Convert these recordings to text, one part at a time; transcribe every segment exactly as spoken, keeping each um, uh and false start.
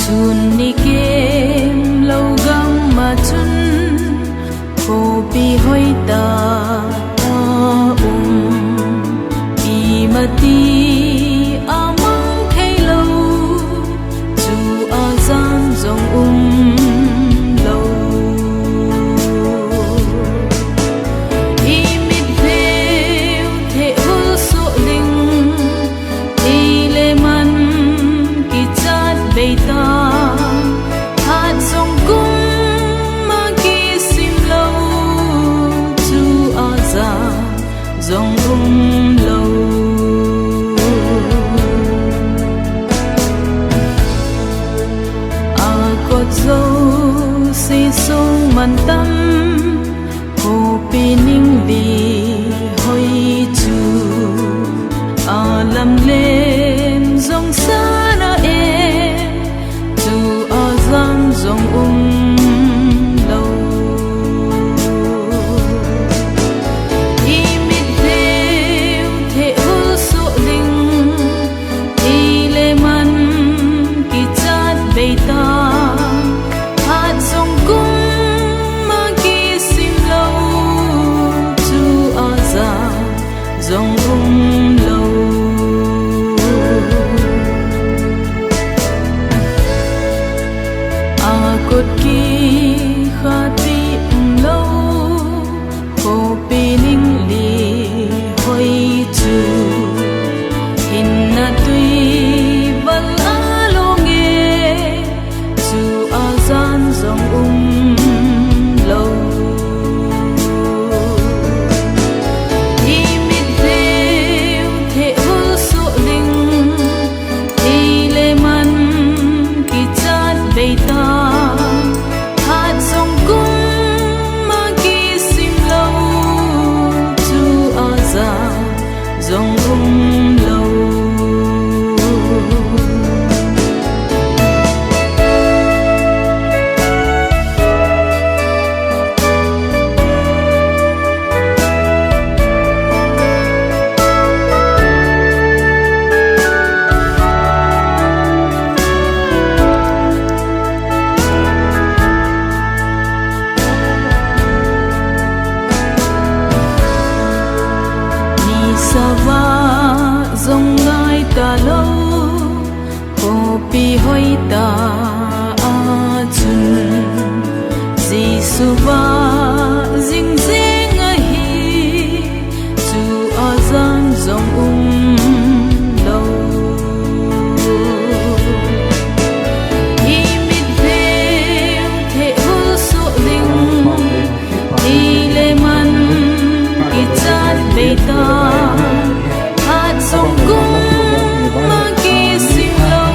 Tuni kem lou gam a chun, khopi hoitah a um, ima ti a mang thei lou, chu a jan jong um lou. I mit veu thehul soh ding, thei le man kichat bei ta, hat jong kum a kisim lou, chu a jan jong um lou. A kot jouse sung man tam, khopi ning li hoi chu, a lamlen jong sana e, chu a jan jong um lou. I mit veu thehul soh ding, thei le man kichat bei ta, hat jong kum a kisim lou, chu a jan jong um lou. A kot kikhat pi um lou, khopi ning li hoi chu, hinna tui val a long e, chu a jan jong um lou. I mit veu thehul soh ding, thei le man kichat bei ta, hat jong kum a kisim lou, chu a jan jong um lou. Ni sa va jong ngai ta lou, khopi hoitah a chun, Jesu va jing jeng ahi, chu a jan jong um lou. I mit veu thehul soh ding, thei le man kichat bei ta, hat jong kum a kisim lou,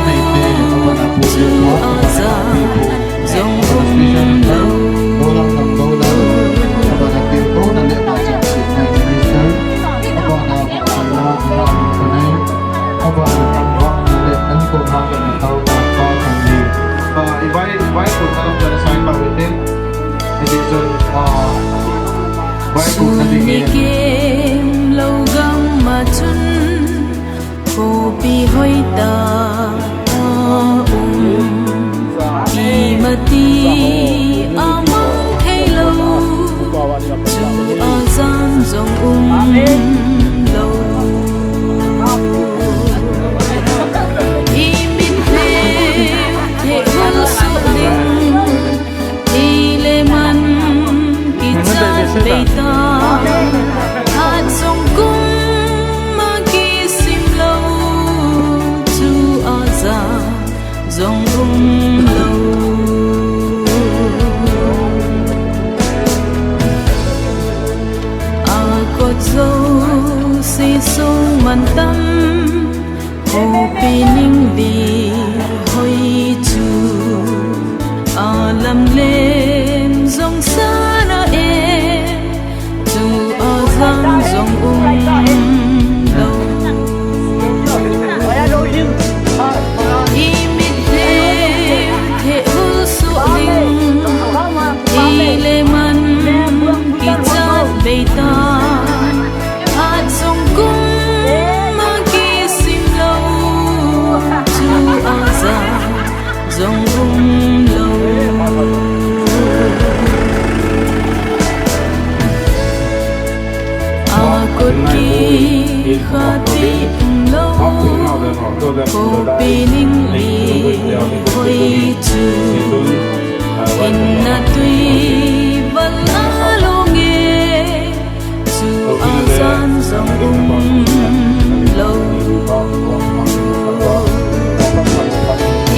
chu a jan jong um lou. Tuni kem lou gam a chun, khopi hoitah a um, ima ti a mang thei lou, chu a jan jong um lou. I mit veu thehul soh ding, thei le man kichat bei ta, hat jong kum a kisim lou, chu a jan jong um lou. A kot jouse sung man tam, khopi ning li hoi chu, a lamlen jong sana e, chu a jan jong um lou. I mit veu thehul soh ding, thei le man kichat bei ta, hat jong kum a Pining li hoi chu, hinna tui val a long e, chu a jan jong um lo.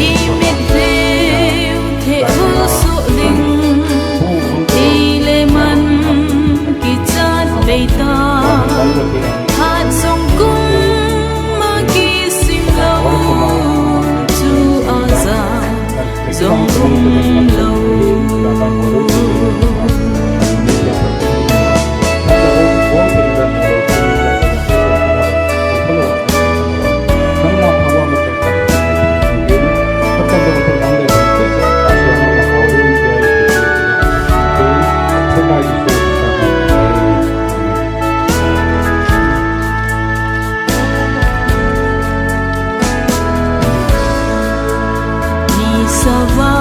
I mit veu theh hul suh ding, i le man kichat bei ta. Hat jong kum a kisim lo, chu a jan jong um lo. Ni sava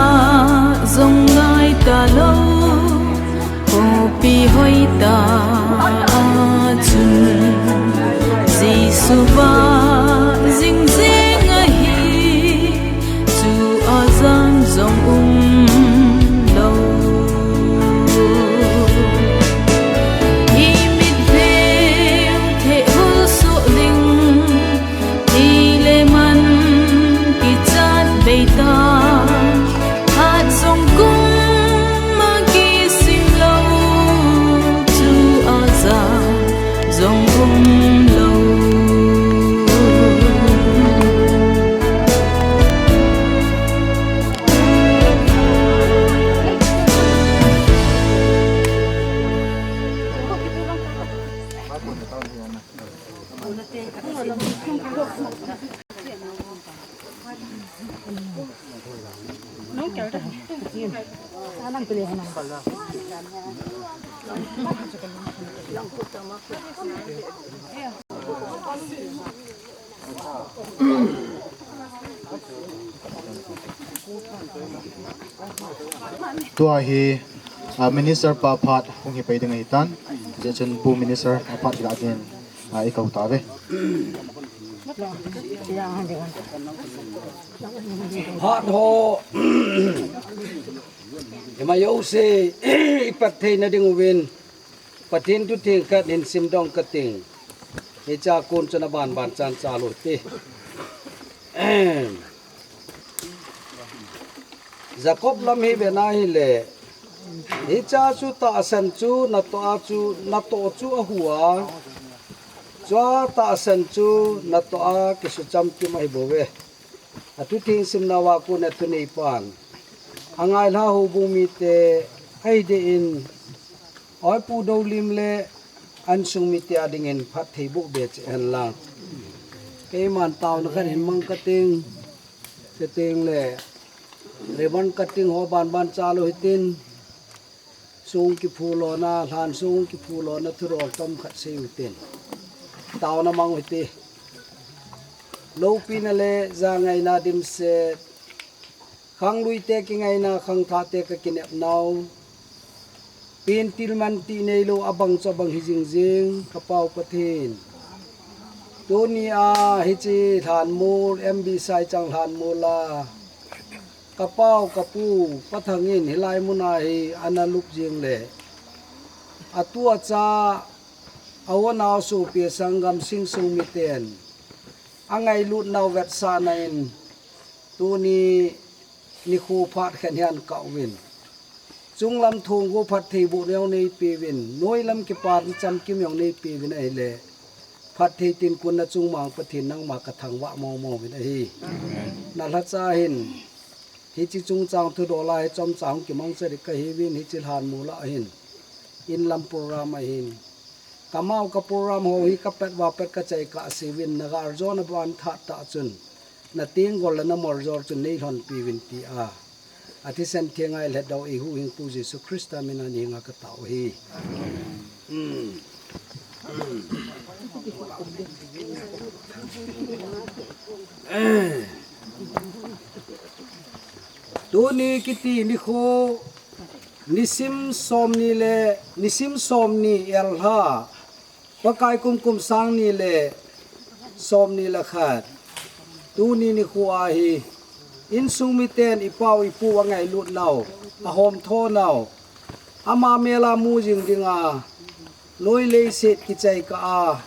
jong ngai ta lo, kopi hoi ta a chun, Jesu va jing jing ahi, chu a jan jong um lo. I mit veu theh hul suh ding, i le man kichat bei ta. Hat jong kum a kisim lo, chu a jan jong um lo. Tua hi, ah, minister pa phat hung hi pai ding ahi tan. Hijeh chun Pu Minister a phat hi la ding, ah, i kou tauve. Phat ho, ima jouse, i phat theina ding uvin, Pathen thu theng khat hin sim dong kating. Hiche a kon chun aban ban chan chal u hite. Jakob lam hi ve na hile, hiche a chu tahsan chu natoh a chu, natoh chu ahu a, chua tahsan chu natoh a kisu chamkim ahi bouve. Athu theng simna uva kon a thunei pan, angailha houbung mite, ahi deh in, Oi Pu Doulim le insung mite a dingin phatthei boh be cheh hen lang. Keiman taona khat hin mang kating, chuteng le ribbon cutting ho ban ban chal u hitin, song kiphu lona, lhan song kiphu lona thudol chomkhat sei u hitin, taona mang u hite. Loupina le jangaina dimset, khangluite kingaina, khangthahte ka kinepnau, pentil manti neilou, abang chu abang hi jing jing, ka Pau Pathen. Tuni a hiche lhanmol, M B Saichang lhanmol a, ka pau, ka pu, Pathang in hilai mun a hi ana lup jing le, atu acha, a u anao sopi, sanggam, insung miten angailutnau vetsahna in, tuni nikho phat khen hian kah uvin, chunglam thongko phatthei bohna jong neipeuvin, noilam kipana chamkim jong neipeuvin ahile, phatthei tin kunna chungmang Pathen nangma ka thangvah mong mong uvin ahi. Na lhacha hin, hiche chungchang thudol a hi chomcha hung kimangcha ding kahiuvin, hiche lhanmol a hin, inlam program a hin, ka mau ka program ho hi ka pet va pet ka chai kah seuvin, na galjona ban thah tah chun, na tenggol le na moljol chun nei lhonpiuvin tia, a thisan theng a i lhatdoh eihuhhingpu Jesu Christa min a nei henga ka tao u ahi. Tuni kiti nikho, nisim somni le, nisim somni Elha, Pakai kum kum sangni le somni le khat. Tuni nikho a hi insung miten ipau ipu angailut nau, ahom tho nau, ama mel a mu jing dinga, noi leiset kichai kah a,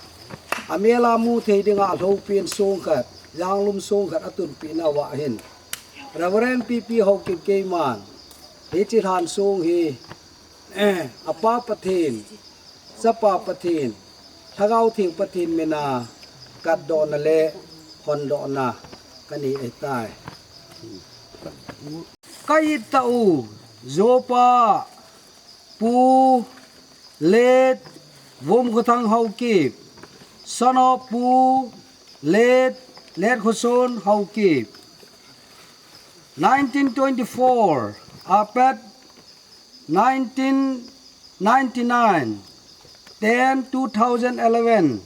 amel a mu thei dinga alhoupi in song khat, janglum song khat atunpi nauva hin, Reverend P P Haokip keiman hiche lhan song hi, eh, apa Pathen, chapa Pathen, Lhagao Theng Pathen mina katdohna le hondohna kanei ahitai. Ka-it tah u, Jopa, Pu Let Vumkhothang Haokip, son of Pu Let, Let Khoson Haokip. Nineteen twenty-four, apat nineteen ninety-nine, ten two thousand eleven,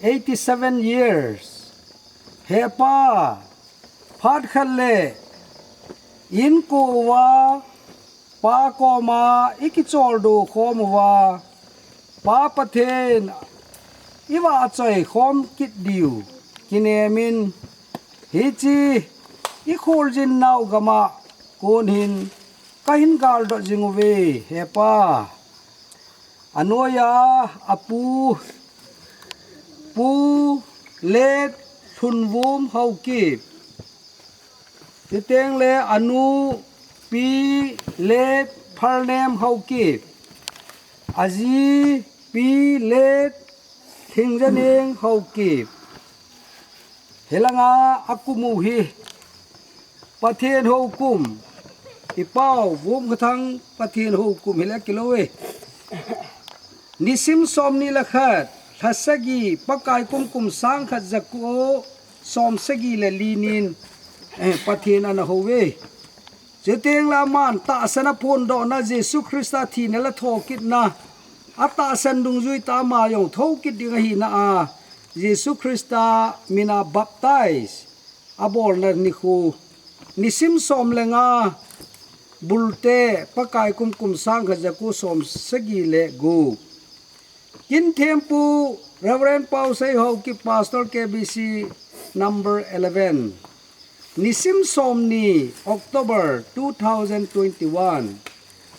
eighty-seven years. He pa, phat khat le inko uva, pa koma ikicholdo khom uva, Pa Pathen ivahchoi khom kit diu kinemin, hiche ikholjin nau gam a kon hin kahin galdot jing uve, he pa. Anoiya apu, Pu Let Lhunvum Haokip. Chuteng le anu Pi Let Phalnem Haokip. Aji Pi Let Thingjaneng Haokip. Hilanga akum u hi Pathen houkum, ipau Vumkhothang Pathen houkum hile kilou e. Nisim somni le khat, lha sagi, Pakai kum kum sang khat jako som sagi le li nin, eh, Pathen ana hou ve. Chuteng le aman tahsan a phondohna Jesu Christa thina le thokitna, atahsan dungjui tah a ama jong thokit ding ahina a, Jesu Christa mina baptize abolna nikho, nisim som le nga, Bulte, Pakai kum kum sang khat jako som sagi le gup. Kin thempu Reverend Pausei Haokip, Pastor K B C number eleven. Nisim somni October two thousand twenty-one,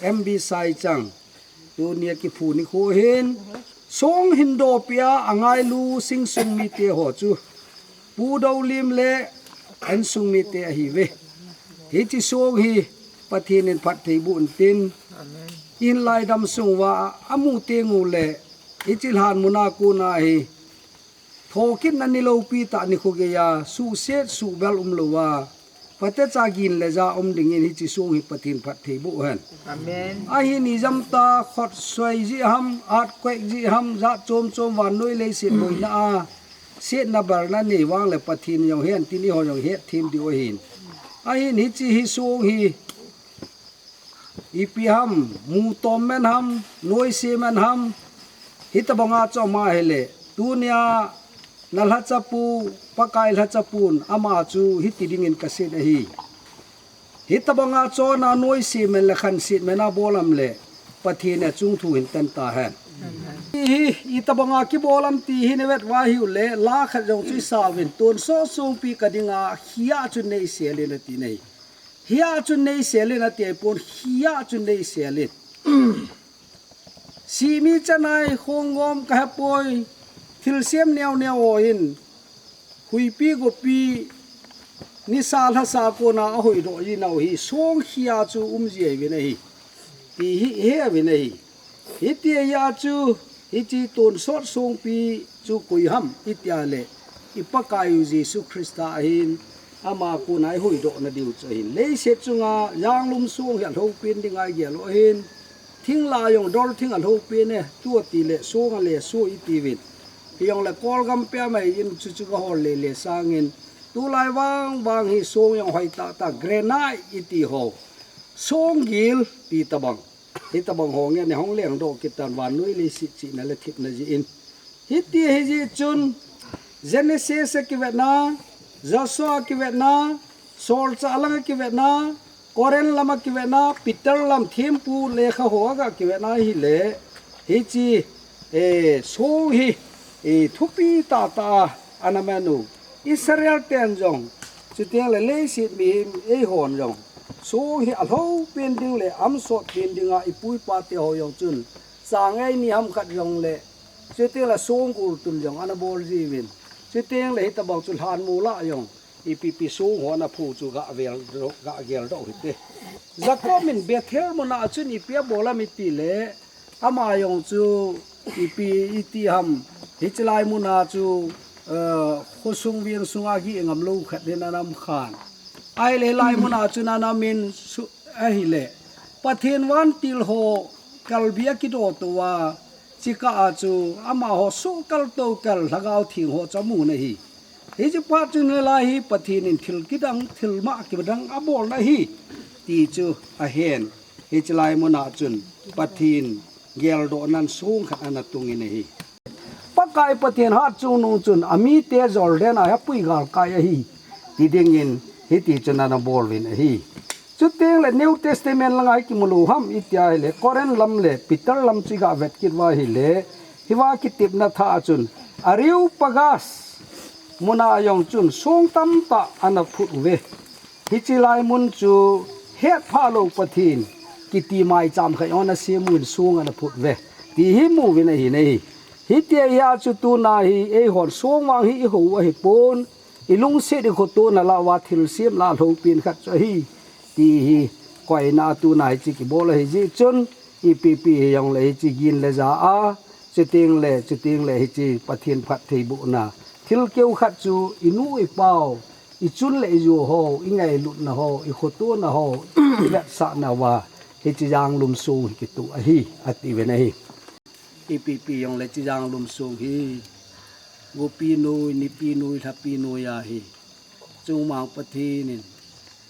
M B Saichang. Tunia kiphu nikho hin song hin dopi a angailu singsung mite ho chu Pu Dolim le insung mite ahiuve. Hiche song hi Pathen in phatthei boh in tin. Amen. Inlai dam sung uva amu teng u le hiche lhan muna kona hi thokitna ni loupi tah nikho geiya suhset suhbel umlouva, phatecha gin le ja um dingin hiche song hi Pathen phatthei boh hen. Amen. Ahin ijemtia khot soi jeh ham, earthquake jeh ham, jat chom chom vannoi leiset boina a setna belna nei vang le Pathen jong hen tin eiho jong het them diu ahin. Ahin hiche hi song hi ipi ham, mu tom men ham, noise men ham, hitabanga chu ama hile, tunia na lhachapu, Pakai lhachapun, ama chu hiti dingin kaset ahi. Hitabanga chona noise men le khanset men abol am le, Pathen in achung thu hin tan tahen. Hi, itabanga kibol am ti hi navet uva ahiu le, la khat jong chu isauvin, tonsot songpi kadinga, hia chu neisel in ati nahi. Hia chu neisel in ati ahipon, hia chu neisel in. Simi chanai khonggom kahepoi, thilsem neo neo ho in, huipi gopi, nisa lhasa kona ahoidoh jinau hi, song hia chu um jiuvin ahi. Ti hi, he uvin ahi. Hiti ahi a chu, hiche tonsot songpi chu koi ham itia le, i Pakai u Jesu Christa ahin, ama kona ihuhdohna diu chu ahin. Leiset chunga janglum song hi alhoupi in dinga igel u ahin. Thing la jong dol thing alhoupi in e, tua tile song ale so itiuvin. Hijongle Kolgam pia mai in chu chu kahol lele sangin. Tulai vang vang hi song jong hoi tah tah granite iti ho. Song gil ti tabang. Hitabang ho ngen in hung lengdoh kit tan vannoi leiset chihna le thepna jeh in. Hiti ahi jeh chun Genesis a kivetna, Joshua a kivetna, Solchah lang a kivetna, Corinth lam a kivetna, Peter lam thempu lekha ho a ga kivetna hile, hiche, eh, song hi, eh, thupi tah tah a ana man u. Israel ten jong, chuteng le leiset mihem eihon jong, song hi alhou pen ding le amsot pen dinga ipu ipa te ho jong chun, chang ngai ni ham khat jong le, chuteng le song gul tun jong ana bol jiuvin, chuteng le hitabang chu lhanmol a jong, ipi pi song ho ana phu chu ga vel, ga gel doh hite. Jacob in Bethel mun a chun ipi abol ham iti le, ama jong chu ipi iti ham, hiche lai mun a chu, eh, khosung veng sunga gih ngam lou khat hin ana um khan. Ahile lai mun a chun ana um in su-, ahile, Pathen vantil ho kalbi akidoh tou a, chikah a chu amaho sohkal toukal Lhagao Theng ho chu amun ahi. Hiche phat chun hilai hi Pathen in thil kidang, thil mah kidang abol na ahi, ti chu ahen. Hiche lai mun a chun Pathen geldoh nan song khat ana tung in ahi. Pakai Pathen hat chungnung chun amite Jordan a hi apui galkai ahi, ti dingin hiti chun ana bol uvin ahi. Chuteng le New Testament langa hi kimu lou ham iti ahile, Corinth lam le Peter lam chu iga vet kit uva ahile, hiva kitepna thah a chun Areopagus mun a jong chun song tamtah ana phut uve. Hiche lai mun chu hetphah lou Pathen kiti maicham khat jong ana sem uvin song ana phut uve, ti hi mu uvin ahi nai. Hitia hi a chu tuna hi eihon song vang hi ihou u ahipon, ilungset ikhotona lah uva thilsem lah lhou pen khat chu ahi, ti hi koina a tuna hiche kibol ahi jeh chun, ipi pi hijong le hiche gin le ja a, chuteng le, chuteng le hiche Pathen phattheibohna thil keu khat chu inu ipau, ichun le ijo ho, ingailutna ho, ikhotona ho, ivetsahna uva hiche janglum song hi kitoh ahi, ati uvin ahi. Ipi pi jong le hiche janglum song hi, gopi noi, nipi noi, lhapi noi ahi. Chungmang Pathen in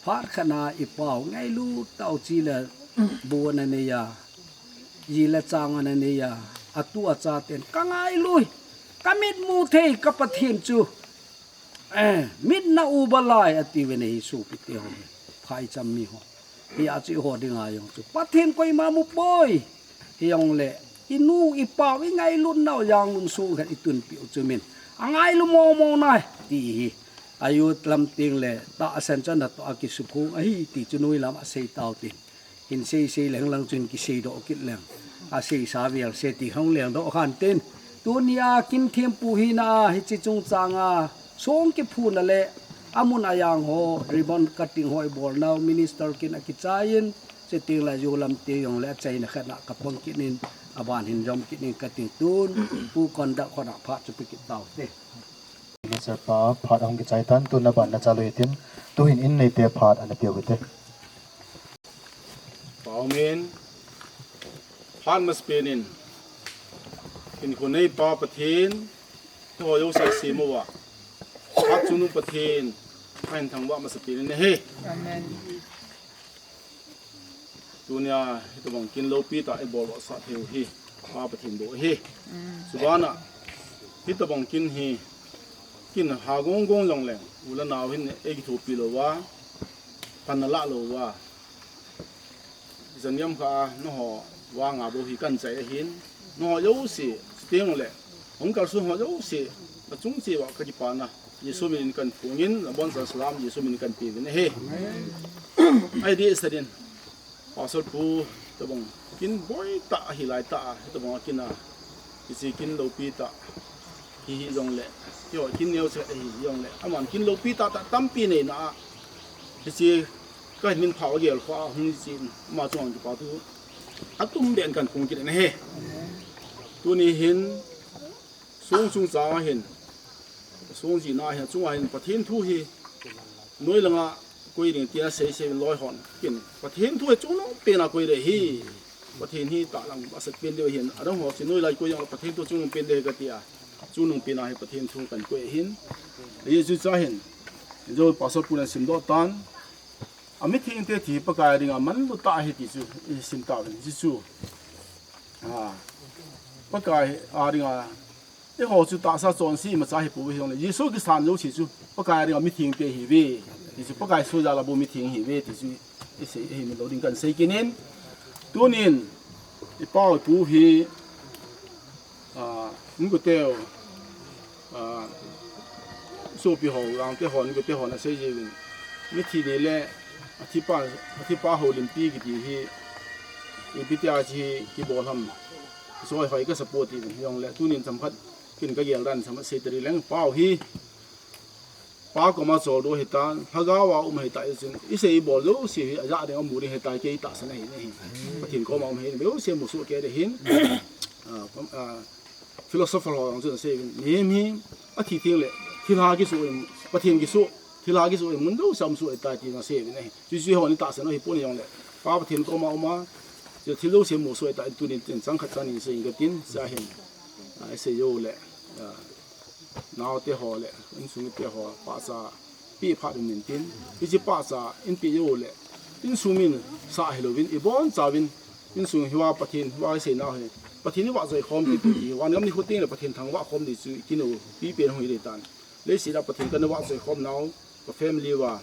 phat khat na ipau ngailut tah u, chi le bu ana nei a, ji le chang ana nei a, atu acha ten ka ngailu, ka mit mu thei ka Pathen chu, eh, mit na uba lai, ati uvin ahi, sopi teho, phaicham mi ho. Hia chu eiho dinga jong chu Pathen koima mu poi. Hijong le, inu ipau ingailutnau janglum song khat itunpi u chu min angailu momo nai, ti hi. A youth lam teng le tahsan chu natoh a kisuphong ahi, ti chu noi lam a sei tau tin. Hin sei sei leng lang chun kisei doh kit leng. A seisa vel se ti hung leng doh khan tin. Tunia kin thempu hina a hiche chungchang a song kiphuna le amun ajang ho, ribbon cutting ho ibol nau, minister kin akichai in, chuteng le jou lam te jong le achaina khat na kapang kit in, aban hin jom kit in kating tun, pu conduct khona phat chu pe kit tau te. Minister pa phat ahung kichai tan, tun aban na chalu hitin, tuhin in neite phat ana peu hite. Pau min, phat masapen in, hinkho neipa Pathen, eiho jouse asem uva, phat chungnung Pathen, ahin thangvah masapen in ahi. Amen. Tunia hitobang kin loupi tah ibol vah sah thei u hi, Pa Pathen bou ahi. Chubana, hitobang kin hi, kin ha gong gong jong leng, u le nao hin eikithopi louva, pan nalah louva, Jan niam kha a, nangho vanga bou hi kahin chai ahin. Nangho jouse, chuteng le, hung kalsong ho jouse, achung cheh uva kakipana, Jesu min in kahin phongin, nabonchauvin salam, Jesu min in kahin peuvin ahi. Ahi deh sah din, Pastor pu, tobang, kin boi tah ahi lai tah a, tobang a kin a, hiche kin loupi tah, hi hijong le, keiho kin neocha ahi jong le, aman kin loupi tah tah tampi neina a, hiche, kahin min phah a gel kho a hung hiche, ama chunga kipathu atum beh in kahin phong kit in ahi. Tuni hin, song chungchang a hin, song jihna a hin, achunga hin Pathen thu hi, noi langa koi ding tia sei sei loi hon kin, Pathen thu hi chungnung pen a koi ding ahi. Pathen hi tahlang asat pen ding ahin, adang ho chu noi lai koi jong Pathen thu chungnung pen ding ahi kati a, chungnung pen a hi Pathen thu kahin koi ahin. Jesu cha hin, Joel Pastor pu in asimdoh tan, a mithengte thi Pakai a dinga manlu tah ahi ti chu isim tauvin, Jesu. A, Pakai a dinga, eiho chu tahsa chonse imacha hipouve hijongle, Jesu kisan jouse chu Pakai a dinga mithengte ihiuve, ti chu Pakai soija lah bou mitheng ihiuve, ti chu isei, ihin lou ding kahin sei kit in. Tunin, ipau ipu hi, a, hung koteu, a, Sopi ho, Gangte ho, Nukute ho na sei jeh uvin. Mithi ni le, athipa, athipa houlimpi kiti hi, ipi tia chi hi kibol ham. Soi hoi ka support uvin, hijongle, tunin chomkhat, kin ka gel dan chomkhat sei tari leng, pau hi, Pa koma choldo hita, lhagao a um hita, i chun, i sei i bol jouse hi, aja ding amu ding hita, kei tahsan ahi, ahi. Pathen koma um hi, jouse musoh kei ding ahin. Ah, kom-, ah, philosopher ho jong chun asei uvin, mihem hi, athi teng le, thilha kisoh in, Pathen kisoh, thilha kisoh in, mun jouse a um soh hita, tin asei uvin ahi. Chuche ho ni tahsan ahi pon hijongle, Pa Pathen koma um a, chu thil jouse musoh hita, tunin tin chang khat chan ni sei inge tin, sa hin, ah, i sei jou le, ah, Naote ho le, insung mite ho, pahcha, peh phat ding in tin. Hiche pahcha, in peh jou le, insung min sah hilouvin, ibonchauvin, insung hiva Pathen, hiva isei nau hi. Pathen ivah joi khom ding ti, vangam nikho teng le Pathen thangvah khom ding chu, kino, pipen hung hi ding tan. Leiset a Pathen kana vah joi khom nau, ka family uva.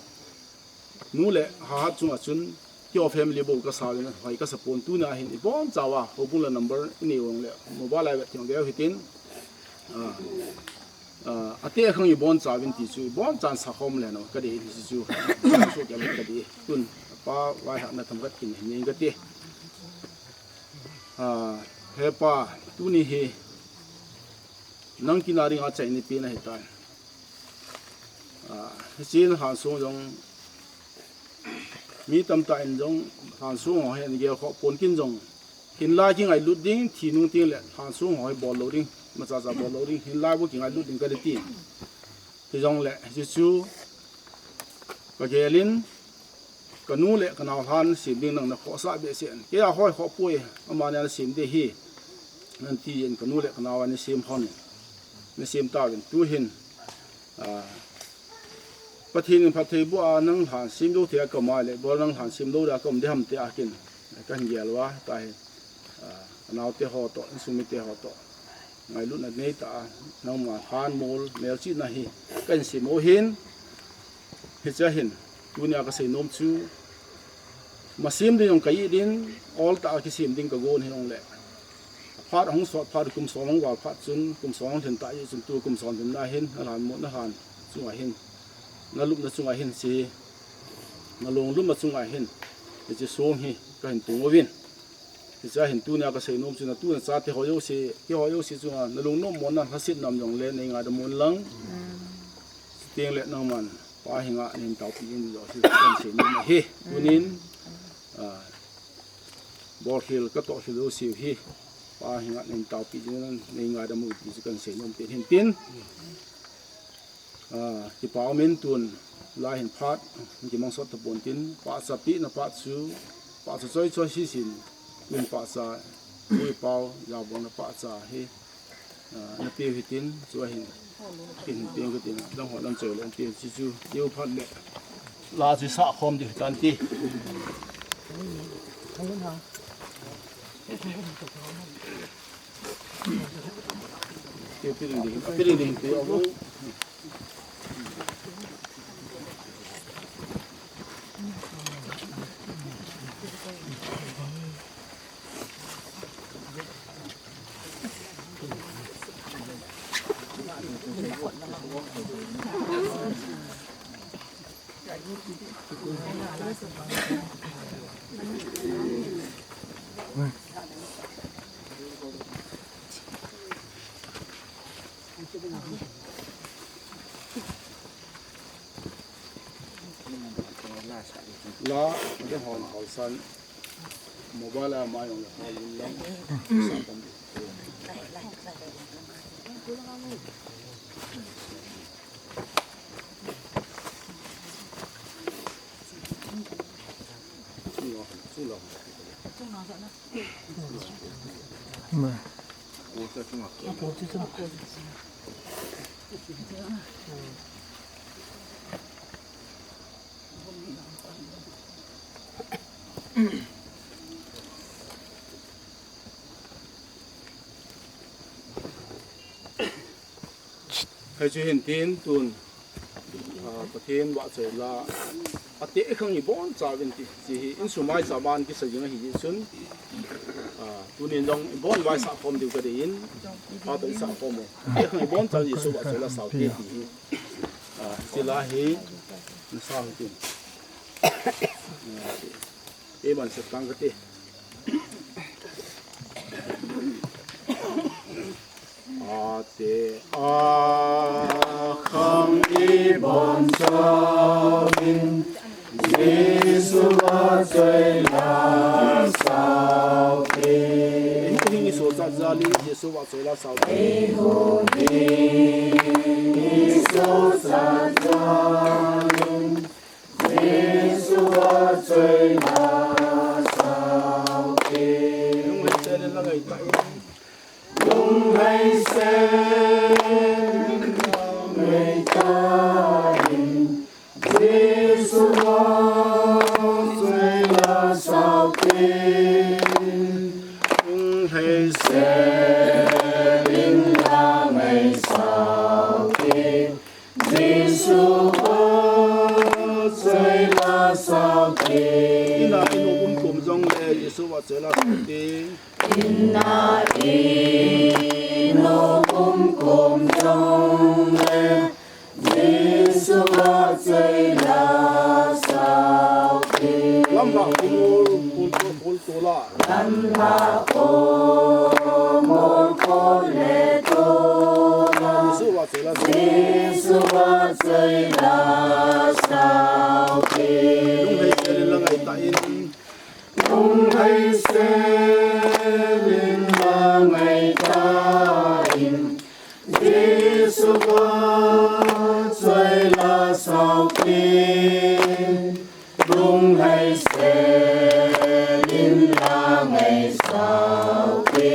Nu le hahat chunga chun, keiho family bou kasa uvin, hoi kasa pon tunia hin ibonchauva, houbung la number inei uvin le, mobile a vet thei uvin hitin, ah, ah, ateh khang ibonchauvin ti chu, ibonchan sakhom le no, kadei in hichu, chu kei le kadei, tun, pa, vaihahna themkhat kin, nei kati. Ah, he pa, tuni hi, nang kina dinga achaini pen ahitai. Ah, hichun lhansong jong, mi tamtah in jong, lhansong ho hi ana gel khoh pon kin jong, hinlai kingailut ding, thi nung teng le, lhansong ho hi bol lou ding, imacha cha bol lou ding, hinlai bou kingailut ding kati. Hijongle, hichu, ka gel in, Kanu le kanao lhan sem ding nang nakhohsah behseh in. Kei a hoi khoh poi, amani ana sem ding ahi. Nanti in kanu le kanao ana sem hon in. Nasem tauvin tuhin. Ah, Pathen in phatthei boh a nang lhan sem lou thei a ka um a le, bol nang lhan sem lou dia ka um ding ham tia kin. Kahin gel uva, tahi. Ah, anaote ho toh, insung mite ho toh. Ngailutna nei tah a, nangma lhan mol, melchihna hi, kahin sem u ahin, hichea hin, tunia kasei nom chu, masem ding jong ka it in, ol tah a kisem ding ka gon hijongle. Phat ahung sot phat, kum som ahung val phat chun, kum som ahung lhin tah jeh chun tu kum som lhinna hin, nalhan mol, nalhan chunga hin, nalupna chunga hin, hiche, nalong lupna chunga hin, hiche song hi, kahin tung uvin. Hichea hin tunia kasei nom chu natu nachate ho jouse, keiho jouse chunga nalung nom mona lhasetna um jongle nei ngaidam un lang. Chuteng le nangman pa henga nahin taopi jing diu jouse kahin sei nom ahi. Tunin, ah, bolkhel katoh khel jouse hi pa henga nahin taopi jing un lang nei ngaidam un ti chu kahin sei nom pen hin tin. Ah, kipa umin tun, lai hin phat, kimang sot tapon tin, pahcha pehna pah chu, pahcha choi choi sisin, tun pahcha, ui pao, jabolna pahcha hi, ah, napeh u hitin, chua hin, kin hin peng katin, dang ho dang choi le, napeh u hichu, tiu phat le, la chu sah khom diu hitan ti. La, de hon hausan. Mobile a mai ong la hon lim lang. Hichu hin tin tun, ah, Pathen vahchoi la, ateh khang ibonchauvin ti, hiche hi insung maicham a kisa jing ahi jeh chun, ah, tunin jong ibon vaisah khom diu kadei in, phat toh isah khom u. Ateh khang ibonchauvin Jesu vahchoi la sao te ti hi. Lahi, nasa hati. Iban setang kati. Ate akhang ibon chauvin, Jesu vachoi la saute. Hing iso chat jali, Jesu vachoi la saute. Hing iso chat jali, Jesu vachoi la saute. Lunglhai sel in la ngai ta in. Lunglhai sel in la ngai ta in. Jesu vachoi la saute. Lunglhai sel in la ngai saute. Jesu vachoi la saute. Ina inu umkom jong le Jesu vachoi la saute. Ina inu umkom jong le Jesu vachoi la saute. Lamlhah umul, umul, umul tola. Lamlhah umul khole tola. Jesu vachoi la. Jesu vachoi la saute. Lunglhai sel in la ngai ta in. Lunglhai sel in la ngai ta in. Jesu vachoi la saute. Lunglhai sel in la ngai saute.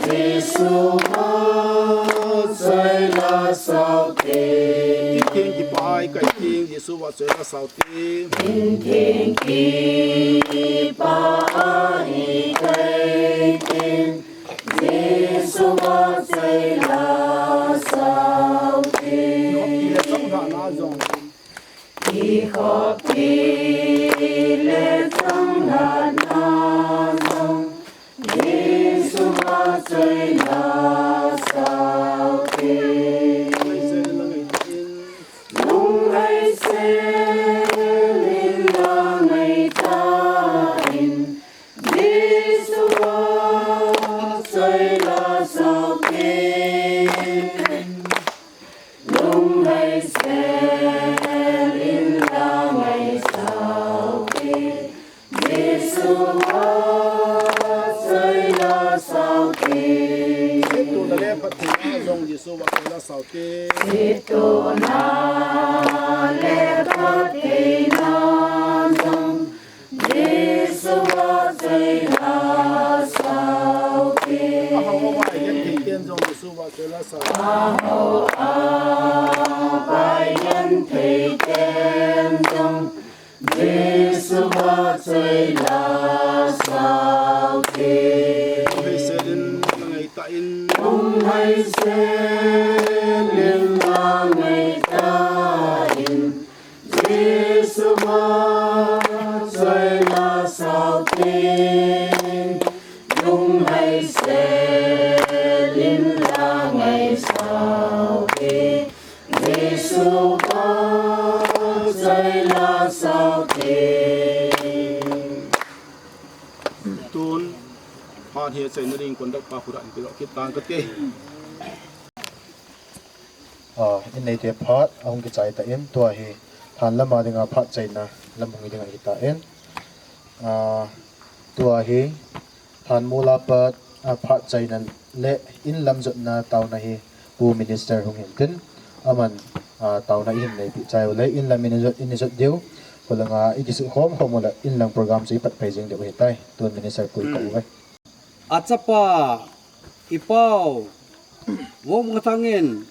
Jesu vachoi la saute. Theng kipah a ikai teng Jesu vachoi la saute. Theng kipah a ikai teng Jesu vachoi la saute. Ihop ti le chonglhahna jong. Ihop ti le chonglhahna jong. Jesu vachoi la saute. Lunglhai sel in la ngai ta in. Jesu vachoi la saute. Lunglhai sel in la ngai saute. Jesu vachoi la saute. Setona le phattheina jong Jesu vachoi la saute. Setona le phattheina jong Jesu vachoi la saute. Ahao agenthei ten jong Jesu vachoi la saute. Ahao agenthei ten jong Jesu vachoi la saute. Lunglhai sel in la ngai ta in. Lunglhai sel in la ngai ta in. Jesu vachoi la saute. Lunglhai sel in la ngai saute. Jesu vachoi la saute. Tun, phat hi achaina ding conductor pa khut a hin peh kit tang kate. Ah, in neite phat ahung kichai tan, tua hi thanlam a dinga phat chaina lam hung hi ding ahi tan. Ah, tua hi thanmol a pat, ah, phat chaina le inlam jotna taona hi Pu Minister hung hin tin, aman, ah, taona ihin neipeh chai uleh, inlam in ijot, in ijot diu, khulanga ikisukhom khom uleh, inlang program chu ipat pai jing diu ahitai. Tun Minister pu ikah uve. Achapa, ipau, Vomkhathang in,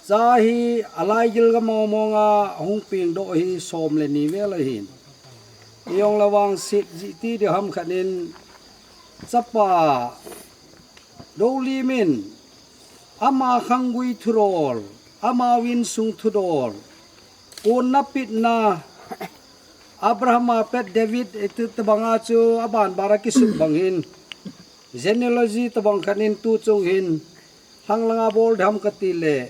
cha hi alai gilgam mong mong a hung pengdoh hi som le ni vel ahin. Ijong le vangset jeh ti ding ham khat in, chapa, Dolim in, ama khanggui thudol, ama insung thudol, konna petna, Abraham a pat David, eh, tu, tobang a chu aban bar a kisuh bang hin, genealogy tobang khat in tu chung hin, lhang langa bol ding ham kati le,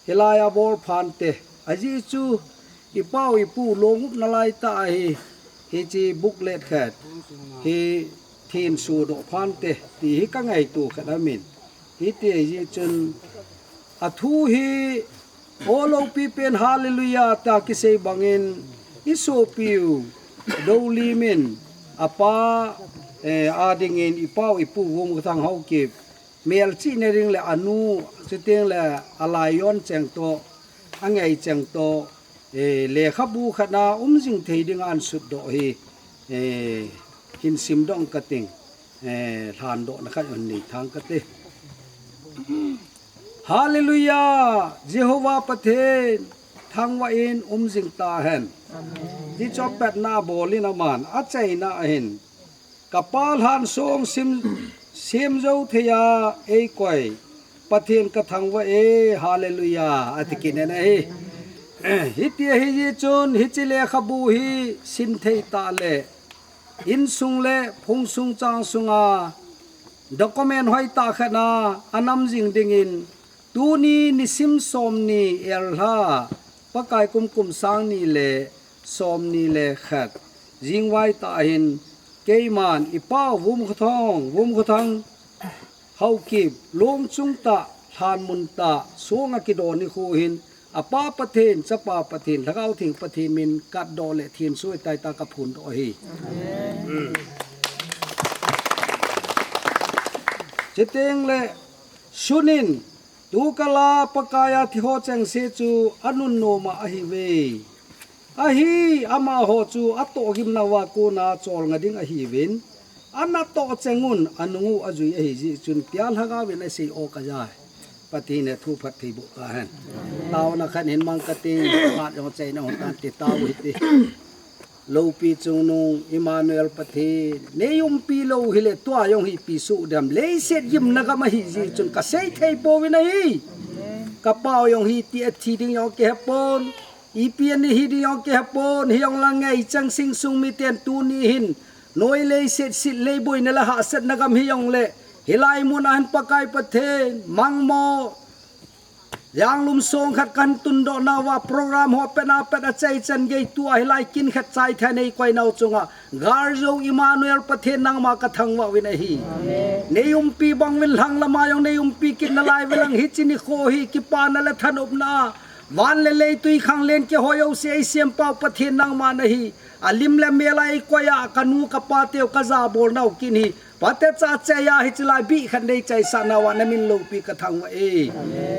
hilai a bol phante, Ajeh chu, i pau i pu longupna lai tah ahi, hiche booklet khat hi thenso doh phante, ti hi ka ngaito khat aum in. Hiti ahi jeh chun, a thu hi, O lopi pen hallelujah tia kisei bangin, i sopiu, Dolim in, a pa, eh, a dingin, i pau, i pu Vumkhothang Haokip, melchihna ding le a nu, chuteng le a laion cheng toh, a ngei cheng toh, eh, lekhabu khat a um jing thei ding a an sut doh hi, eh, hin sim doh ka ting, eh, lhan dohna khat hin nei thang ka te. Hallelujah! Jehovah Pathen, thangvah in um jing ta hen. Ti chu a patna a bol in aman, a chaina ahin. Ka pa lhan song sim, sim jo thei a ei koi. Pathen ka thangvah e, hallelujah, a ti kit in ahi. Hiti ahi jeh chun, hiche lekhabu hi sin thei tah le, insung le, phung sung chang sunga, document hoi tah khat a, a nam jing dingin, tuni nisim som ni er lha, Pakai kum kum sang ni le som ni le khat. Jingvai tah hin, keiman i pau Vumkhothang, Vumkhothang Haokip, lungchung tah, lhanmun tah, sunga kidon nikho hin, a pa Pathen, chapa Pathen, Lhagao Theng Pathen min katdoh le thenso tah a ka phondoh ahi. Amen. Chuteng le, sunin, tukal a Pakai a thi ho chengse chu a nunnom a ahiuve. Ahi, amaho chu a tohgimna uva kona cholngah ding ahiuvin, a natoh cheng un a nung u a jui ahi jeh chun tia Lhagao vin a sei o ka jai. Pathen in thu phatthei boh ta hen. Taona khat hin mang ka ting, khat jong chaina hung tan ti tao hite. Lopi chungnung, Emmanuel Pathen, nei umpi lou hile tua jong hi ipi soh dem, leiset gimna gam ahi jeh chun ka sei thei pouvin ahi. Ka pau jong hiti a thi ding jong kihe pon, ipi a ni hi ding jong kihe pon, hijongle ngaichang sing sung miten tuni hin, noi leiset sit lei boina le hahsatna gam hijongle, hilai mun a hin Pakai Pathen, mangmo, Janglum song khat kan tundoh nauva program ho pet a pet a chai chan gei tua hilai kin khat chai thei nei koi nau chunga. Garjo Emmanuel Pathen nangma ka thangvah uvin ahi. Nei umpi bang uvin lhang lama jong nei umpi kit nalai uvin lang hiche nikho hi kipana le thanopna. Van le lei tui khang len kihoi jouse eisem pau Pathen nangma nahi. A lim le mel a ei koi a ka nu ka pa teu ka jabol nau kin hi. Pate cha chai a hiche lai bih khat nei chaisah nauva na min loupi ka thangvah e.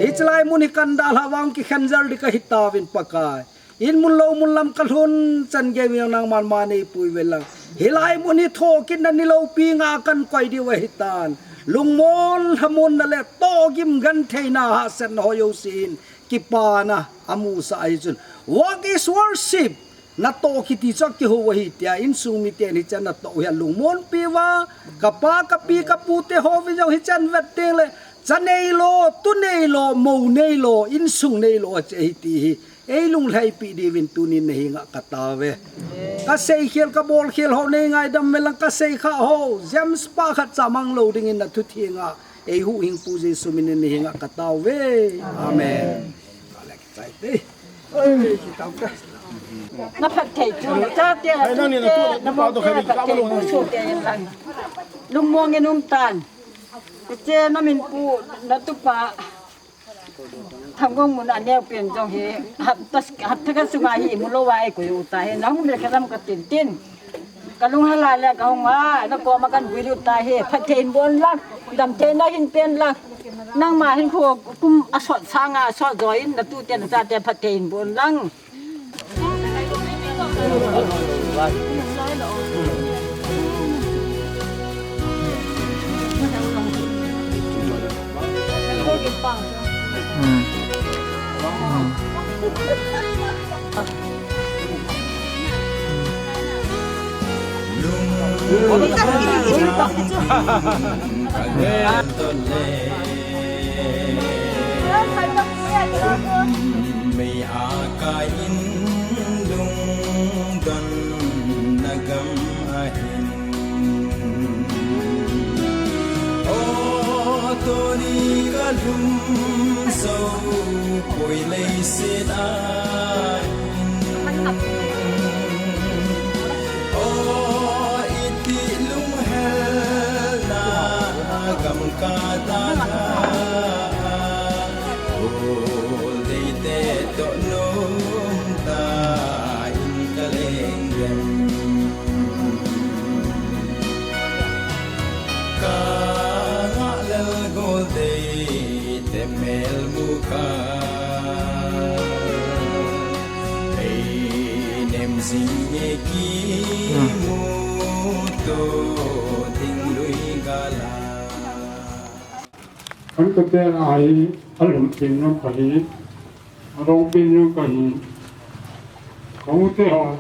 Hiche lai mun hi kan dalha vang kikhen jal ding kahi tauvin Pakai. In mun lou mun lam ka lhun chan gei uvin nangman ma nei pui uvin lang. Hilai mun hi thokit na ni loupi nga kan koi diu ahi tan. Lungmon lhamon na le tohgim gentheina hahsatna ho jouse in kipana amusah ahi chun. What is worship? Natoh kiti chu akihou ahi tia, insung miten hichan natoh u hi alungmonpi uva, ka pa, ka pi, ka pu te ho vin jong hichan vet teng le, cha nei lo, tu nei lo, mou nei lo, insung nei lo, ache ahi ti hi. Ei lunglhaipi diuvin tunin na henga ka tao ve. Ka seikhel, ka bolkhel ho nei ngaidam uvin lang ka seikha ho, James pa khat cha mang lou dingin na thu theng a, ei huhhingpu Jesu minin na henga ka tao ve. Amen. Na phatthei chu, na chate, na tute, na moute, phatthei chu te in lang. Lungmong in um tan. Hiche na min pu, na tupa. Thangvah mun a neo pen jong hi, hapta, hapta khat sunga hi, mu lou a ei koi u ta hi, na hung le kha lam ka tin tin. Ka lung hala le ka hung a, na koma kan vui lut ta hi, phatthei in bon lang, damtheina hin pen lang. Nangma hin khu kum a sot sanga, a sot jo in, na tute na chate phatthei in bon lang. Mei a kai in lungdon na gam ahin. O tuni ka lung Sopui leiset a in. O iti lunghelna gam ka dalha. Ul deite toh nom ta in ka leng gem. Ka ngah lel gol dei te mel mu ka. Ei nem zing e ki mu to ding lui gala. Kan ka te ai alum tin nam ka hi. Arong pin jong ka hi. Ka u te ho,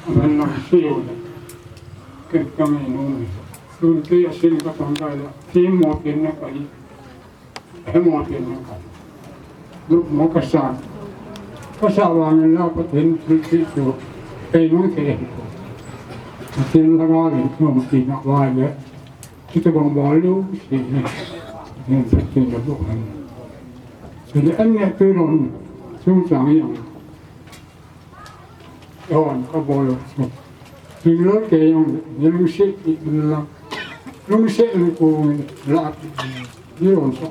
aman lang si u le. Ken ka ngai nu ni. Tun te asin ka tang ka la. Ti mo pin na ka hi. He mo pin na ka hi. Lu mo ka sa. Ka sa wa ngen la Pathen thil ti tu. Ei nung te. Pathen la wa le, mo pin na wa le. Chuti bang bol lou, si ni. Ni sa ti la bu han. Chule an ne tu lon, chung chang yang. Hon ka bol lou. Chung lou ke yang, ni lungset ti la. Lungset ni ko la ti. Ni lon sa.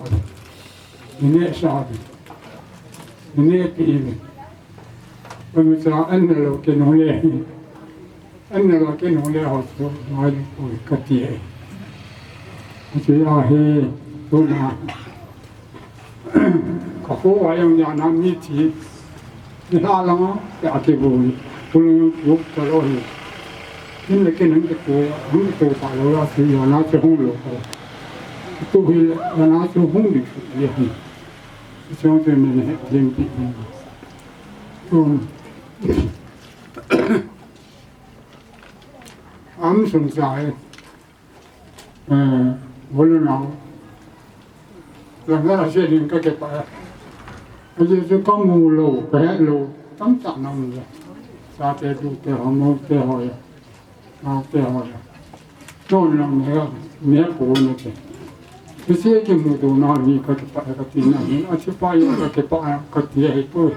Ni ne sa. Ni ne ti ni. Panu cha an ne lou ke no le. An ne lou ke no le ho chu mai ko ka ti e. Ti a he tu na. Ka ko a yang ya na mi ti. Ni ha la ma ya ke bu. Ku lu yu ka lo he. Kin le ke nang ke ko ya, nang ke ko pa lo ya ti ya na che hung lo ko. Tu hi ya na che hung ni ya hi. Chung te ni he lim pi. Tum. Am sung sa e. Eh, bolu nau. Langa se ding ka ke pa. Aje chu ka mu lou, ka he lou. Tam ta na mu. Sa te tu te ho mo te ho ya. Nau te ho ya. Ton lang ne, ne ko ne te. Kisi kimuto na ni ka kipah ka ti na ni, a kipah ya ka kipah ka ti ya hi tu.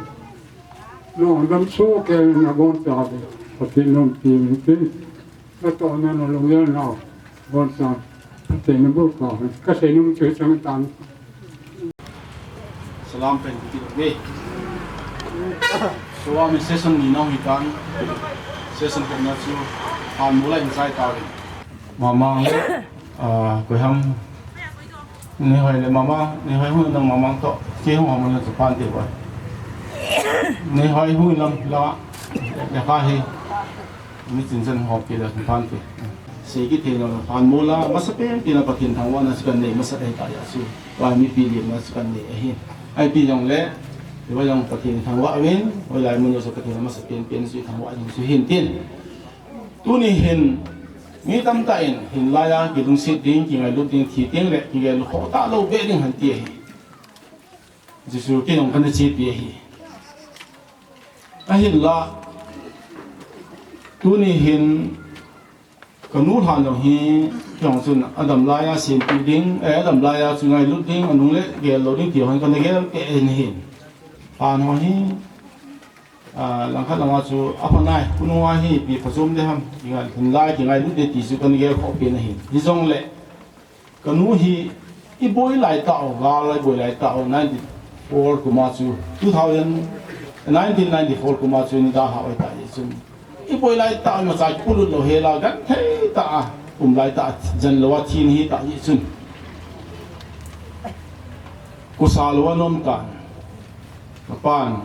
No, dam so ke na bon ta de. Ka ti nom ti ni ti. Na to na na long ya na. Bon sa. Te na bo ka. Ka se nom che chang tan. Salam pen kiti lou nge. Sua mi session ni nong hi tan. Session pen na chu. Han mu la in sai ta ri. Mama, ah, koi ham. Ni hoi le mama, ni hoi hun nang mama to. Ke hung ham na chu pan te ba. Ni hoi hun lam la. Ya ka hi. Mi chin chan hop ke la pan te. Sei kithei lou, pan mo la, masa pen pen a Pathen thangvahna chu kan nei masa ahi ta ya chu. Tua mipi limna chu kan nei ahi. Ipi jong le, tua jong Pathen thangvah uvin, hoilai mun jong chu Pathen masa pen pen chu thangvah ding chu hin tin. Tuni hin, mi tamtah in, hin laiya, kilungset ding, kingailut ding, thi teng le, kingailut khoh talou be ding han ti ahi. Jesu kin jong kana chepi ahi. Ahinla, tuni hin, ka nu lhan jong hi, kei jong chun adam laiya sempi ding, eh, adam laiya chu ngailut ding, anung le gel lou ding, ti hon kana gel kei in hin. Pan ho hi, ah, langkhat langa chu, apha nai, khonunga hi, ipi phachom de ham, kingai, hin lai, kingailut de ti chu kana gel khoh pen ahin. Hijongle, Ka nu hi i boi lai tah u, gal i boi lai tah u, ninety four kum a chu, two thousand, nineteen ninety four kum a chu ni dalha u ahi tah jeh chun. I boi lai tah u, imacha kipolut lou hel a, genthei tah a, um lai tah a, jen lou a thi nahi tah jeh chun. Kosa lou a na um tan. Ka pan,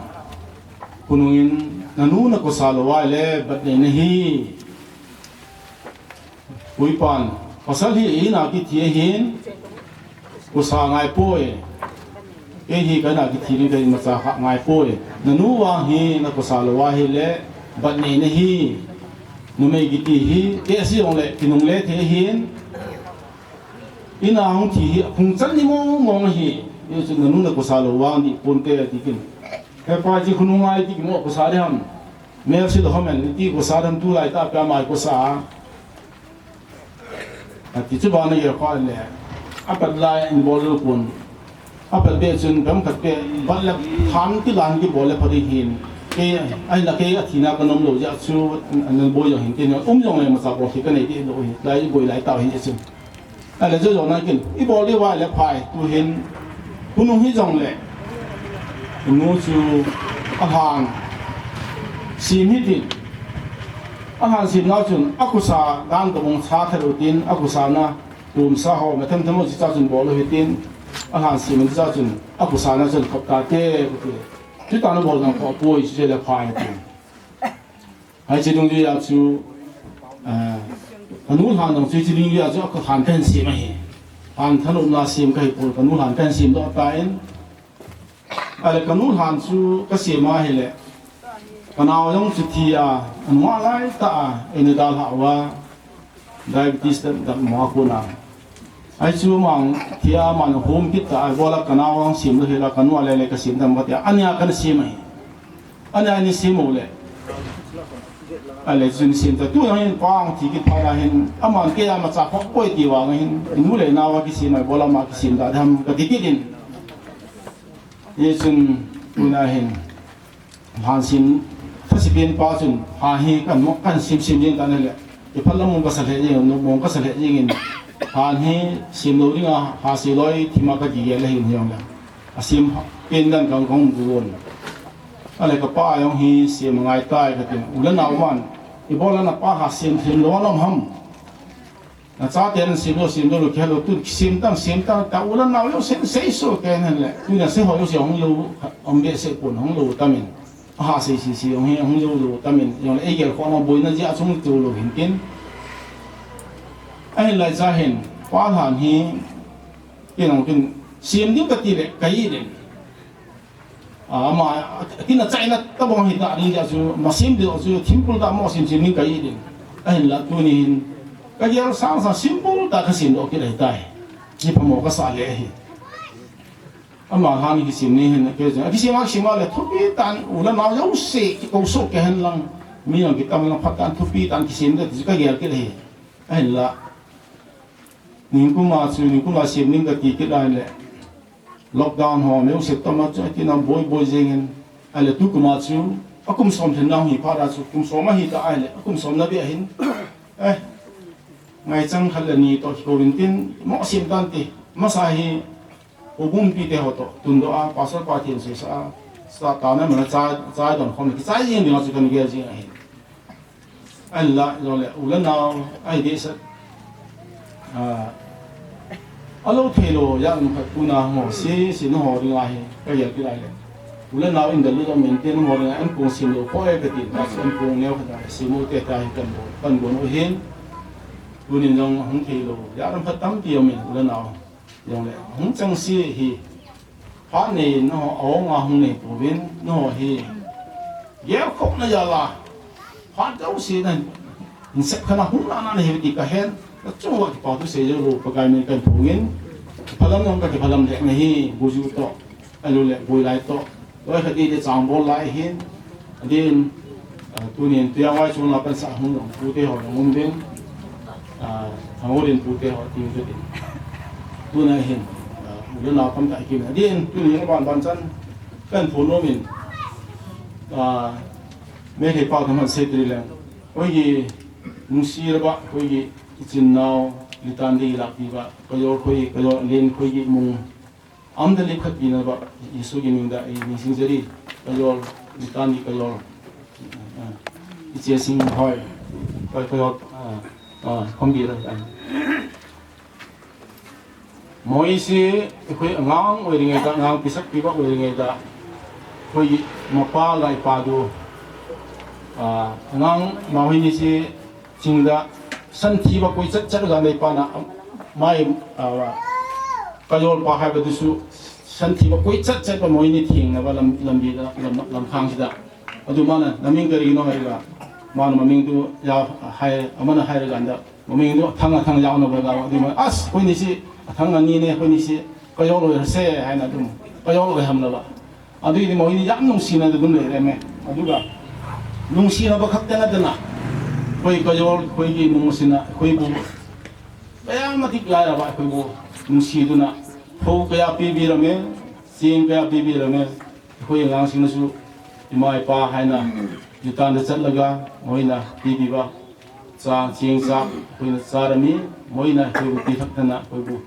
khonung in, na nu na kosa lou a ahile, bat nei nahi. Puipan, pasal hi eina kithi ahin, kosa ngai poi. Kei hi kaina kithi ding kahin macha kha ngai poi. Nanu vang hi nakosa lou ahile, bat nei nahi. Numei kiti hi, kei asi jongle, kinungle thei ahin. Ina hung thi hi, hung chan ni mong mong ahi. Hichu nanu nakosa lou vang dih ponte ati kin. Hepa, hiche khonung ngai ti kimo kosa ding ham. Mel si lou ham, iti kosa ding ham, tulai tah a pia mai kosa. Ati chu bana ye kho le. Apat lai in bol lou pon. Apat be chun, gam khat be, bat le than ti lan kibol le pha ding hin. Kei, ahinla kei athina kanom lou jeh chu, naboi jong hin tin, um jongle imacha bol thei kanei ding lou hi, lai boi lai tau hi chun. Ahile chu jong nakin, ibol ding uva le phai, tu hin, khonung hijongle, inu chu, alhan, sem hitin, alhan sem nau chun, akhusa, dan kabong sa thet u tin, akhusa na, tumsa ho, matham tham ho, chuche chun bol u hitin, alhan sem in chuche chun, akhusa na chun khop tate, kati. Chuti na bol jong khop poi, chuche le phai tin. Hiche dungjuia chu, eh, kanu lhan jong chu hiche dungjuia chu alhan kahin sem ahi. Lhan thanopna sem kahi poi, kanu lhan kahin sem doh tan. Ahile kanu lhan chu kasem ahile, kanao jong chu thi a, anung a lai tah a, eina dalhah uva, diabetes dam, dam mo a kona. Ahi chu mang thi a, mang hom kit ta, abola kanao jong sem lou hela, kanu a le le kasem dam katia, ania kana sem ahi. Ania eina sem u le. Ahile chun sem ta, tu jong hin pa jong thi kit phat a hin, aman kei a imacha khop poi ti vang hin, inu le nao a kisem ahi, abola ama kisem ta dam kati kit in. Hichun, tuna hin, lhan sem, thase pen pa chun, lhan hi kahin mo, kahin sem sem jeng tan ahile, iphat lam mong kasa lheh jeng, nom mong kasa lheh jeng in, lhan hi sem lou dinga, lhase loi thim a kagel ahin hijongle, asem pen dan kang kong gon. Ahile kapa jong hi sem angai tai katin, u le nao man, ibola napa lha sem sem lou ana um ham. Nachaten sem lou, sem lou, lou kei lou, tun sem tan, sem tan, ta u le nao jouse seisoh kei hen le. Tun asei ho jouse hung lou, um behseh pon hung lou tamin. Aha sei sei sei hung hi, hung lou lou tamin. Jongle eigel khohna boina jeh a chung tu lou hin tin. Ahin lai cha hin, pa lhan hi, kei nong tun, sem ding kati le, kai ding. A, ama, atin achaina tabang hita ding jeh chu, masem ding chu, thimkul tah mo sem sem ding kai ding. Ahinla tuni hin, kagel sang sang simple tah kasem doh kit ahitai. Hi phamo kasa le ahi. Ama lhan kisem ni hin, kei jong, akisem a kisem a le, thupi tah in, u le nao jouse, kikou soh kei hen lang, mi jong kitam lang, phat tah in, thupi tah in kisem ding ti chu kagel kit ahi. Ahinla, ningkum a chu, ningkum a sem ding kati kit lai le. Lockdown ho, meu sep toma chu, atina boi boi jeng in, ahile tukum a chu, akum som lhin na hung hi phat a chu, kum som ahi ta ahile, akum som na beh hin, eh, ngaichang khat le ni toh kikou in tin, mo sem tan ti, masa hi, houbung mipite ho toh, tundoh a, pastor pa thensei sa a, sa ta na mana cha, cha don khom, kichai jeng ding a chu kana gel jing ahi. Ahinla, jongle, u le nao, ahi dehset. A, alou thei lou, jat um khat tuna ho, se, se na ho dinga hi, kagel kit lai le. U le nao in galut a maintain ho dinga, an kong sem lou, poi kati, ta se an kong neo khat a, sem u te ta hi kan bol, kan bol u hin. Tunin jong hung thei lou, jat um khat tampi um in, u le nao. Jongle, hung chang se hi, phat nei in, nangho, a-ong a hung nei pouvin, nangho hi, gelkhohna jal a, phat jouse na, in sep khat a hung na na hi ti kahen, kachung uva kipa thu sei jou lou, Pakai min kahin phong in, kiphalam jong kakiphalam lheh nahi, Buju toh, Alu le, Boilai toh, Loi khat ite chang bol lai hin, adin, ah, tunin tuiang vai chung la pansa hung jong, pute ho jong um ding, ah, Thangho din pute ho ting tu din. Tuna hin, ah, u le nao tamtah kimin. Adin, tunin ban ban chan, kan phone nom in, ah, Meitei pao thaman sei tri leng. Koi ki, nung si ra ba, koi ki, ichin nao, litan di lak di ba, koi yo, koi, koi yo, len, koi ki, mung, Am da lip khat pi na ba, Jesu ki min da, i min sing jeri, ka jol, i tan di ka jol. Ah, i che sing hoi, ka, ka jol, ah, ah, khom bi da, ah. Moise, khoi ngang, oi ring da, ngang pisak pi ba, oi ring da. Khoi mapa lai pa du. Ah, ngang, ma hoi ni si, Chingda, san thi ba koi chat chat ga nei pa na, mai, ah, ka jol pa hai ba du su, san thi ba koi chat chat ba moi ni thing na ba lam, lam bi da, lam, lam khang si da. Adu mana, na ming ka ri no hai ga, mana ma ming du ya hai, amana hai ga da. Ma ming du thang a thang ya no ba ga, adu ma, as, koi ni si, thang a ni ne, koi ni si, ka jol lo se, hai na du, ka jol lo ham na ba. Adui ni mo ini jam nung sina dum le le me. Aduga. Nung sina ba khak tena tena. Koi ka jol, koi ki nung sina, koi bu. Kaya matik lai ra ba koi bu. Nung si duna. Ho kaya pi bi ra me. Ching pe a pipi lame, khoi lang sing su, ima ipa haina, yutan da chat laga, moina pipi ba, cha ching cha, khoi na cha rami, moina khoi bu pi thak thana, khoi bu,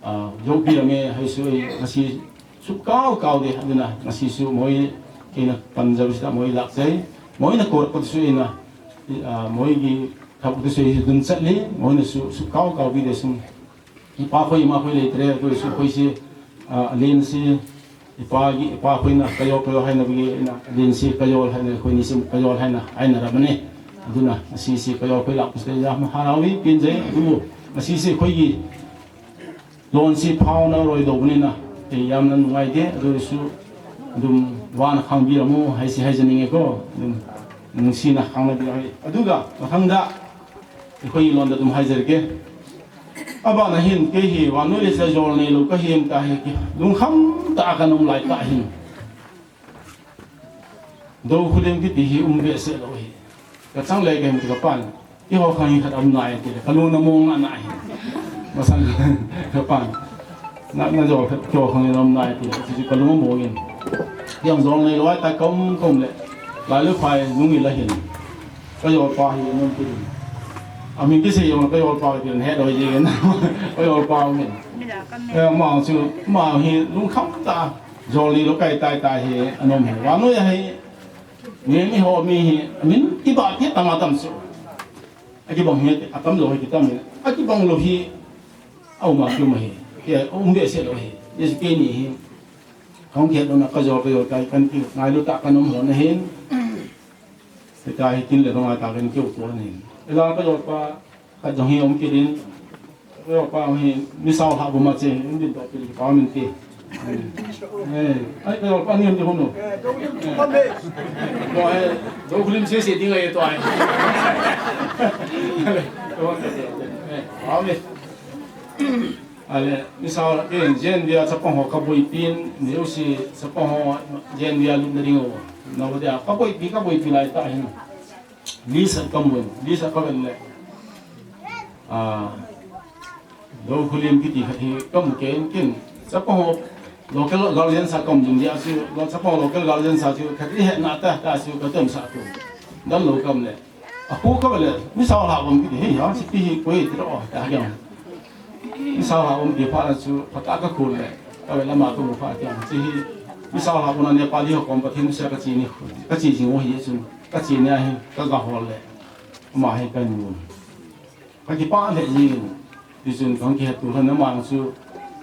ah, yo pi lame, hai su ei, ngasi su kau kau de, aduna, ngasi su moi, kena panjab sita moi lak sai, moina kor pat su ina, ah, moi gi thap tu su ei dun chat li, moina su, su kau kau bi de sum. Ipa khoi, ima khoi le tre, tu su khoi si, ah, len si, ipa gi, ipa khoi na, kayo, kayo hai na bi na, len si, kayo hai na, khoi ni sim, kayo hai na, hai na ra mane. Aduna, si si, kayo khoi lak, si ya, ma harawi, pin jai, adu, si si, khoi gi, lon si, phau na, roi do, ni na, e, yam na, ngai de, adu su, dum, wan, khang bi, amu, hai si, hai jani nge ko, dum, nung si na, khang na bi, hai, adu ga, ma khang da, Khoi lon da dum hai jer ke. Aba na hin ke hi, wa nu le sa jol nei lo ka him ta he ke. Lungkham ta ka nom lai ta hin. Do khu dem ki ti hi um ve se lo hi. Ka chang le ke ka pan. Ki ho khang hi khat am nai ti le. Ka lu na mong na na hi. Ma sang ka pan. Na, na jol khat ki ho khang hi am nai ti le. Ti ka lu mong in. Yang jol nei lo ai ta kom kom le. Lai lu phai nung i la hin. Ka yolpa hi nung pi. A min kisei jong ka yolpa pi he doi jing. Ka yolpa min. Eh, ma chu, ma hi lungkham ta. Jol ni lo kai tai tai hi anom hi. Wa no ya hi. Ni ni ho mi hi. Min kiba pi tam a tam chu. A kibang hi, a tam lo hi kitam hi. A kibang lo hi. A um a ki um hi. Ki a um be se lo hi. Yesu ke ni hi. Hong ke lo na ka jol ka yol kai kan ki. Ngai lo ta kan um ho na hin. Hitia hi kin le dong a ta ken keu tua nin. Ela ka yolpa, ka jong hi om kit in. Ka yolpa hi, mi sao ha bu ma che, in din to pil pa min ti. Eh, ai ka yolpa ni am ti hono. To ai, do kulim se se ding ai to ai. Eh, amen. Ale, misal, eh, Jen dia chapang ho ka boipi in, ni usi chapang ho Jen dia lut na ding o. Na dia ka boipi, ka boipi lai ta hin. Lisa ka mun, Lisa ka ven le. Ah, do kulim kiti khat hi ka mu ken ken. Chapang ho local guardian sa kam ding dia si, lo chapang ho local guardian sa si khat hi na ta ta si ka tem sa tu. Dan lo kam le. A pu ka le, mi sao la bom ki, "Hei, ha, si pi hi koi ti ro," ta ha yang. Mi sao la bom ki pha la chu, pha ta ka ku le, ka le lama ku pha ti ang. Si hi, mi sao la bom na Nepali ho kom Pathen se ka chi ni, ka chi jing o hi chu, ka chi ni a hi, ka ga hol le. Ma hi ka nu. Ka ki pa le jing. Ti chun kang ki hatu han na mang chu.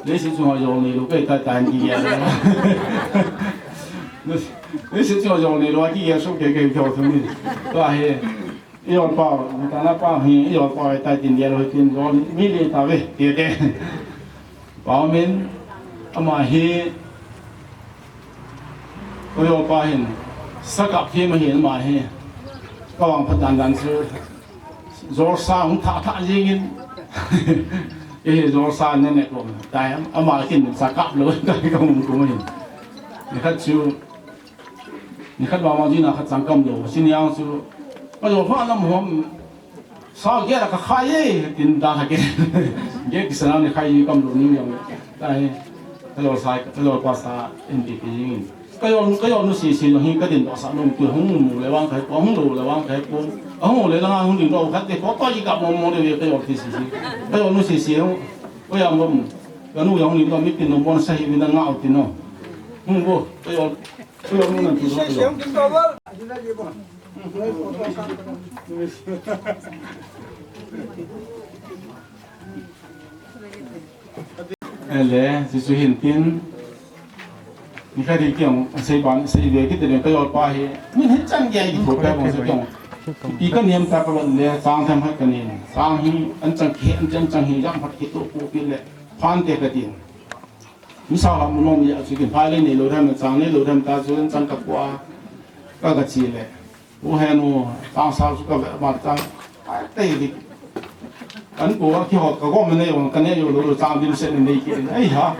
Leiset chunga jol nei lo kai ta ta ki ya. Leiset chunga jol nei lo ki ya so ke ke ko thum ni. Ta he. Yo pa, ta na pa hi, yo pa ta tin ya lo tin jol mi le ta ve. Ti te. Pa min ama hi. Ko yo pa hin. Sakap hi ma hin ma hi. Ka wang phat dan dan chu. Jol sa hung tha tha jing in. Eh, jol sa ne ne ko. Tai ama kin sa kap lo, tai ka hung ko hin. Ni khat chu, ni khat wa ma jin a khat sang kam lo. Sin yang chu, ka jol pha lam hom. Sa ge la ka khai ye, tin da ha ke. Ge ki sa na ni khai ye kam lo ni yang. Tai, ka jol sa, ka jol pa sa, in ti ti jing in. Ka yo, ka yo nu si si lo hi ka din do sa nom tu hung mu le wang kai ko, hung lo le wang kai ko. Hung le la hung din do khat te ko to ji ka mo mo le ka yo ti si si. Ka yo nu si si hung. Ko ya mo. Ka nu yo ni do mi tin no mo sa hi mi na ngau ti no. Hung bo. Ka yo. Ka yo nu na ti do. Ele, si su hin tin. Ni kha ri kiang, sei ban, sei ve ki te ka yo pa hi. Min hin chan ge ki ko ka mo se kiang. Pi ka niam ta ka le, sang tham hat ka ni. Sang hi, an chang ki, an chang chang hi, jam hat ki to ko pi le. Phan te ka tin. Mi sao la mu nom ya chu kin phai le nei lo tham, chang nei lo tham ta chu an chang ka kwa. Ka ka chi le. U he nu, tang sao su ka ve ma tang. Ai, te di. Kan ko a ki ho ka go me ne yo, ka ne yo lo lo chang din se ne nei ki. Ai ha.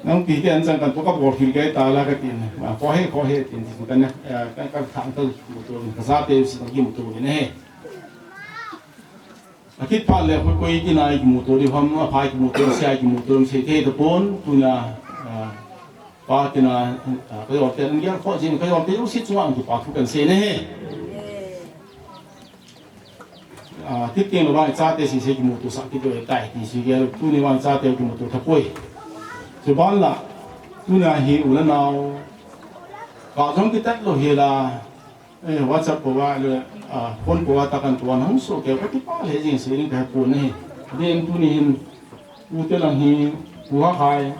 Nang ti ke an chang kan ko ka bol khil ke ta la ka tin. Ma ko he, ko he tin ti kan ne, eh, kan kan thang ta mu to, ka sa te si ki mu to ne he. A kit phat le ko ko i ki nai ki mu to di ham, a phai ki mu to, sia ki mu to, se te to pon, tu na, ah, Pa tina, ah, ka jol te, an gel kho jin, ka jol te, u si chunga ang kipa thu kan sei ne he. Ah, ti teng lou vang, chate sese kimuto sah kit lou tai, ti si gel, tuni vang chate kimuto tha poi. Chuban la, tuna hi u le nau, ka jong kitat lou hi la, Eh, WhatsApp po va le, ah, phone po va ta kan tuan hung so ke, ka kipa le jing se ring ka po ne. Din tuni hin, u te lang hi, u ha khai,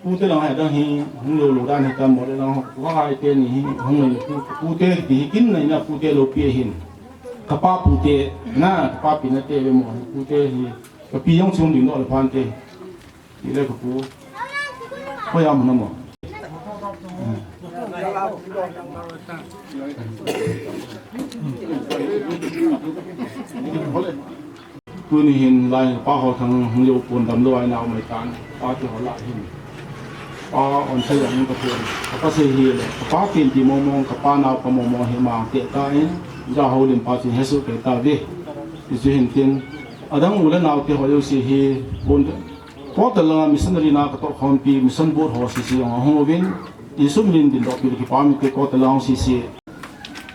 u te lang hai dang hi, hung lou lou dan hi kan mo le lang, u ha khai te ni hi, hung lou u, u te ti hi kin na ina u te lou pi hin. Ka pa u te, na, ka pa pi na te ve mo, u te hi, ka pi jong chung ding do le phan te. Ile ka pu. Ko ya mo na mo. Tuni hin lai pa ho thang hung yo pon dam lo ai na mai tan. Pa ti ho la hin. Pa on thei ang ka pon. Ka pa sei hi le. Ka pa tin ti mo mo, ka pa nau ka mo mo hi ma te ta in. Ja ho lim pa tin he su ke ta ve. Ti chu hin tin. Adang u le nau te ho yo si hi pon. Ko ta la missionary na ka to khom pi mission board ho si si ho hung uvin. Isum lin din do pi kipa mi te ko ta la hung si si.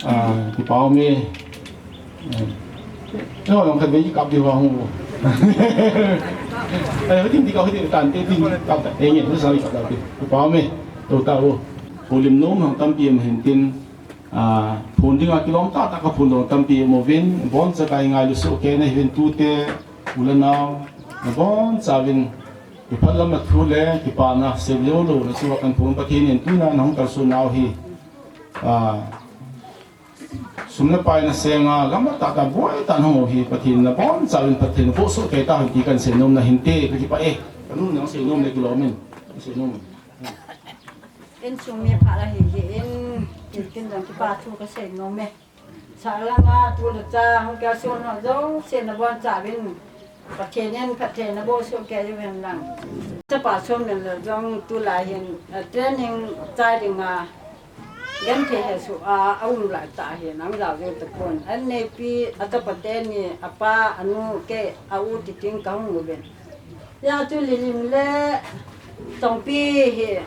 Ah, kipa mi. Eh, no, long khat ve kap di wa hung. Eh, hiding di ka hiding tan te ding kap ta. Eh, nge, sa kap ta. Kipa mi. To ta u. Ko lim nom hang tampi em hin tin. Ah, phun ding a kilom ta ta ka phun dong tampi mo vin. Bon sa kai ngai lu su ke ne vin tu te. U le nau. Na bon sa vin. Kiphat lam a thu le, kipa na, sem yo lo, na chu kan phun Pathen in tuna na hung kal su nau hi. Ah, Sum le pai na senga, lam a ta ta boi ta nung hi Pathen na bon, sa in Pathen bo so ke ta hin ti kan sei nom na hin te, ka kipa e. Ka nu nang sei nom le kilom in, sei nom. In sung mi pha la hi hi in, kin kin dang kipa thu ka sei nom e. Sa langa tu le cha, hung ka sun ho jong, sei na bon sa vin. Pathen in phatthei na boh soh kei uvin lang. Chapa Chonminlal jong tulai hin, eh, training chai dinga, genthei hesoh a, aum lai tah hin, ang jao jeng tapon. An neipi, a chapa teni, apa, anu, kei, a u titing kahung uvin. Hia chu Lilim le Chongpi hi,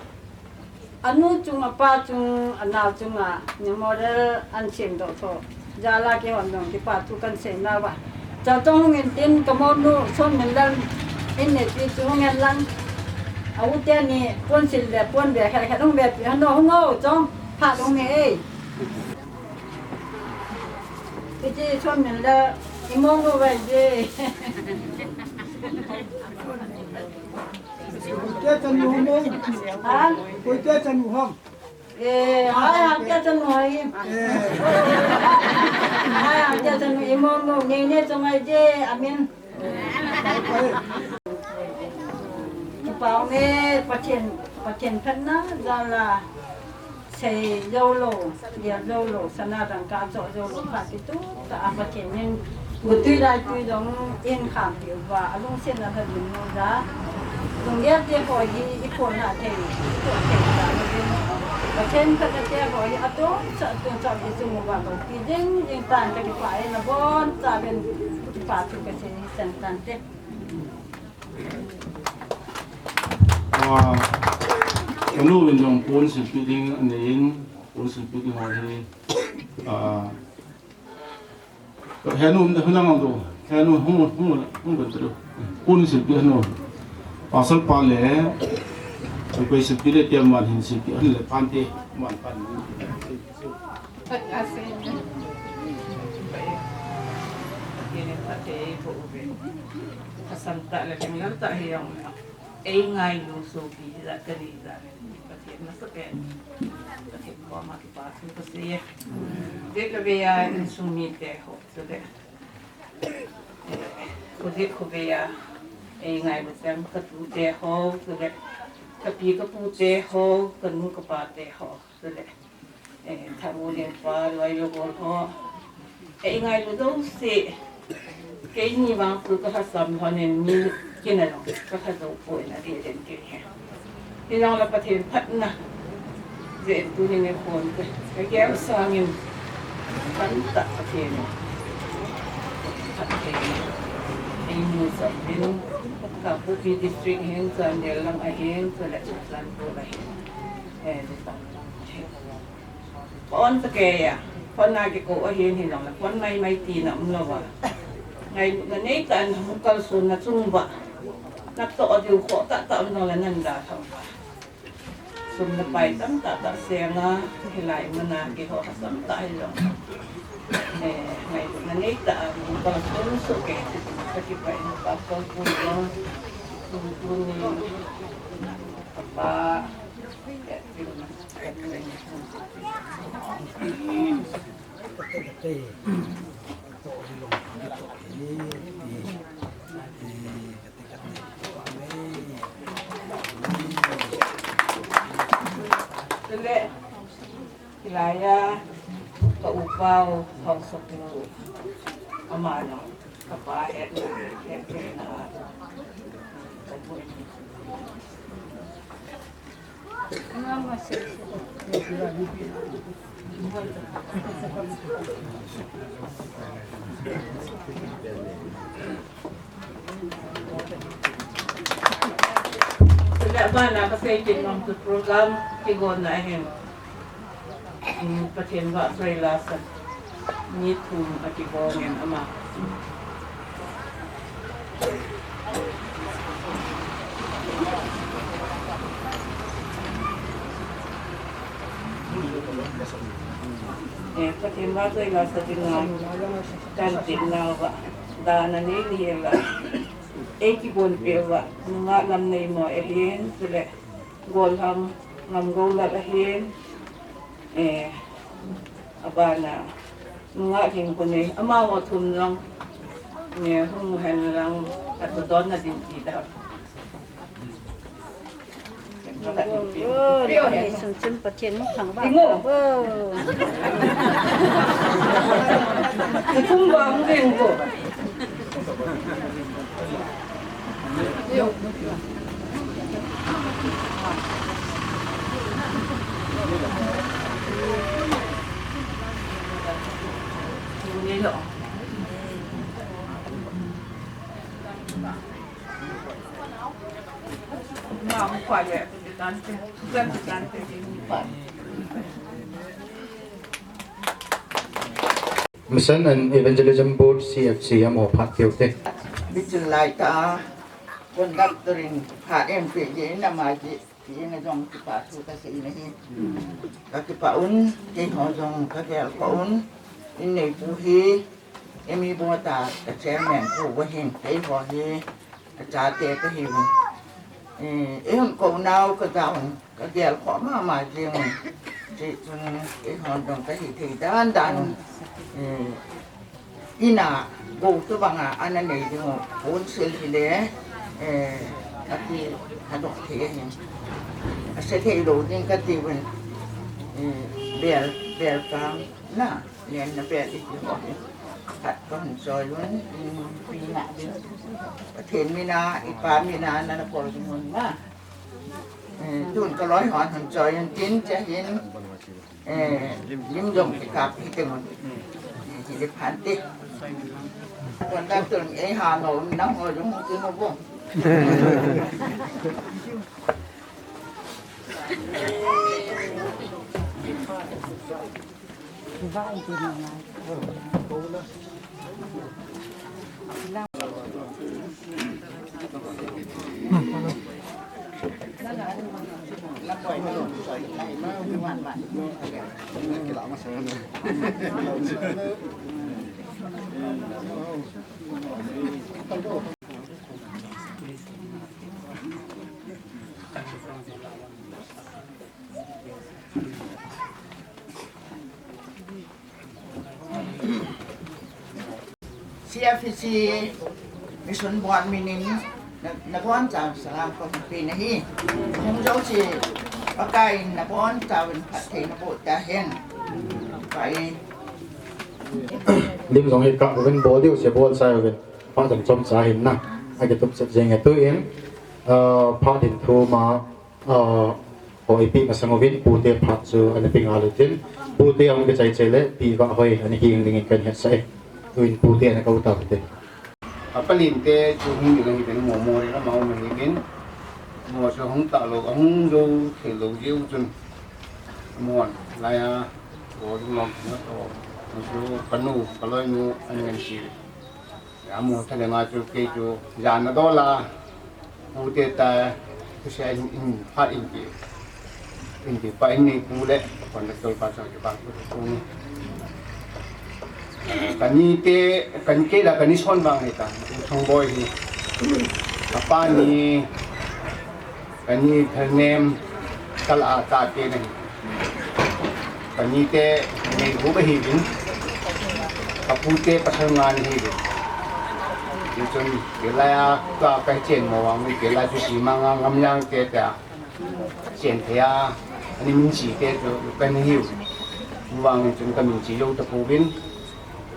anu chung, apa chung, anao chunga memorial an sem doh tho. Jala kihon dong kipa thu kan sei nauva. Chaltong hung in tin ka monu Chonminlal in neipi chu hung en lang. A u teni pon sil le pon be khat khat hung be pi hon hung o chong pha dong ni e. Kiti Chonminlal i monu vai je. Koite chanu ham? Ha? Koite chanu ham? Eh, hai, hai, te chanu hai. Eh. Hai, hai, te chanu i monu, nei, nei, chong ai je, amen. Kipa um e, Pathen, Pathen phatna, jala. Sei jou lou, lia jou lou, sana dangka choh jou lou, pha kitu, ta a Pathen in, bu tui lai tui dong in kham pi uva, alungset na tha ding nu ja. Lunggel te ho hi, i pon ha thei, i pon thei ja, Pathen phatna te ho hi, atom cha, atom cha, ki chung uva, lou pi ding, ding tan ka kipa e na bon, cha ben, kipa thu ka sei, san tan te. Ah, kanu in jong pon silpi ding anei in, pon silpi ding ho hi, ah, henu, henu ngang do, henu hung, hung, hung kan tu, pon silpi henu. Pasal pa le, koi silpi le tiam man hin silpi, an le pan te, man pan. Pathen in phatthei eiboh uve. Ka sam tah le leng lal tah hi jong le. Ei ngailu sopi hi jat ka nei jat le. Pathen masat e. Pathen koma kipa thu ka sei e. Dei ka vei a insung mite ho. Chule. Khudik khuve a. Ei ngailu sem ka tute ho. Chule. Ka pi ka pute ho. Ka nu ka pate ho. Chule. Eh, Thamulian pa, Loilogol ho. Eh, i ngailu jouse. Keini vang chu ka lhasam lhon in mi kina jong ka lha jou poi na ding den kei hi. Hinlah Pathen phatna. Jeh in tuni nikho in ka, ka gel sangin. Phatna Pathen. Phatna. Ei mu sa in. Kangpokpi district hin, Chandel lang ahin, chule Churachandpur ahin. Phone tah kei a, phone a kikou ahin hijongle phone maimai tina umlouva, ngailutna neitah in hung kalsonna chung uva, natoh diu khoh tahtah umjongle nadalhah uva, sum le pai tamtah tah senga, hilai muna keiho hahsatna tah hijongle, eh, ngailutna neitah a hung kalson soh kei, kakipah in, Pa Paul pu jong, tuni kapa, Chule, hilaiya, ka upa u, Haosapu, ama jong, kapa hetna, hetna. Chule abana kasei kit nom chu program kigonna ahin, um, Pathen vahchoi lasa mi thum akigong in ama. Eh, Pathen vahchoi lasa dinga, kan dinna uva, dan anei ni hela, ei kigonpeh uva, nungah Lamneimo ahin, chule, Golhang Ngamgoulal ahin, eh, abana, nungah Lhingkhunnei, amaho thum jong, eh, hung hen lang, atoh donna din tida. Oh, ni sun chim Pathen mu thang ba. Ingo. Oh. Thum ba mu ding ko. Mission and Evangelism Board, C F C, amaho phat keu te. Bichun lai ta, conductor in phat em pe je na ma je, je na jong kipa thu kasei na hi. Kakipah un, keiho jong kagel pah un, in neipu hi, Emi Botha ka chairman pu ahin, keiho hi, achate kahiuvin. Eh, eihung kou nau kajaovin, kagel khoh mama jengin. Chuchun, eihon jong kahi thei dan dan un. Eh, ina, gou tobanga, ana nei diu, council hile, eh, ati, hadong thei ahin. Ase thei lou ding katiuvin. Eh, bel, bel kam, na. Len na bel iti ho hi. Khat kahung choi un, in pi na din. Pathen mina, ipa mina, nana bol ding un ma. Eh, tun kaloi hon hung choi un tin, che hin. Eh, lim jong kikap hi teng un. Eh, hi le phan ti. Kon da tun ei ha no, nangho jong hung ti mo bo. C F C Mission Board minin na, nabonchauvin salam kahin pe nahi. Hung jouse Pakai in nabonchauvin phatthei naboh tahen. Pai. Lim jong hi kap uvin, bol diu se bolchai uvin. Phat jong chomcha hin na. Akitup chet jeng e tuin. Ah, phat in thum a, ah, hoi pi masang uvin, pute phat chu ana pe ngal utin. Pute ahung kichai chai le, pi Vahhoi ana hing dingin kahin hetsah e. Tuin pute ana kou taute. Apalin te chu hung ding ahi uvin, mo mo le lama um ahi uvin. Mo chu hung talou, ahung jou thei lou jeh u chun. Mon, laiya, ko lungnom na to, chu kanu, kaloinu, an ngan si. Amu thale nga chu kei chu, jana dola, pute ta, tu sia in, in, phat in ki, in ki pa in ni pu le, kon le tol pa chang ki pa ku tu ni. Kani te, kani kei la kani son bang hi ta, Thongboi hi. Apa ni, kani phelnem, kal a ta te na hi. Kani te, ni gu ba hi vin. Kapu te, pasal nga ni hi vin. Ni chun, ke la ya, ka ka chen mo wang, ke la chu si ma nga ngam yang te ta. Chen te ya, ani min si te chu, kani hi. Wang chun ka min si yo ta pu vin.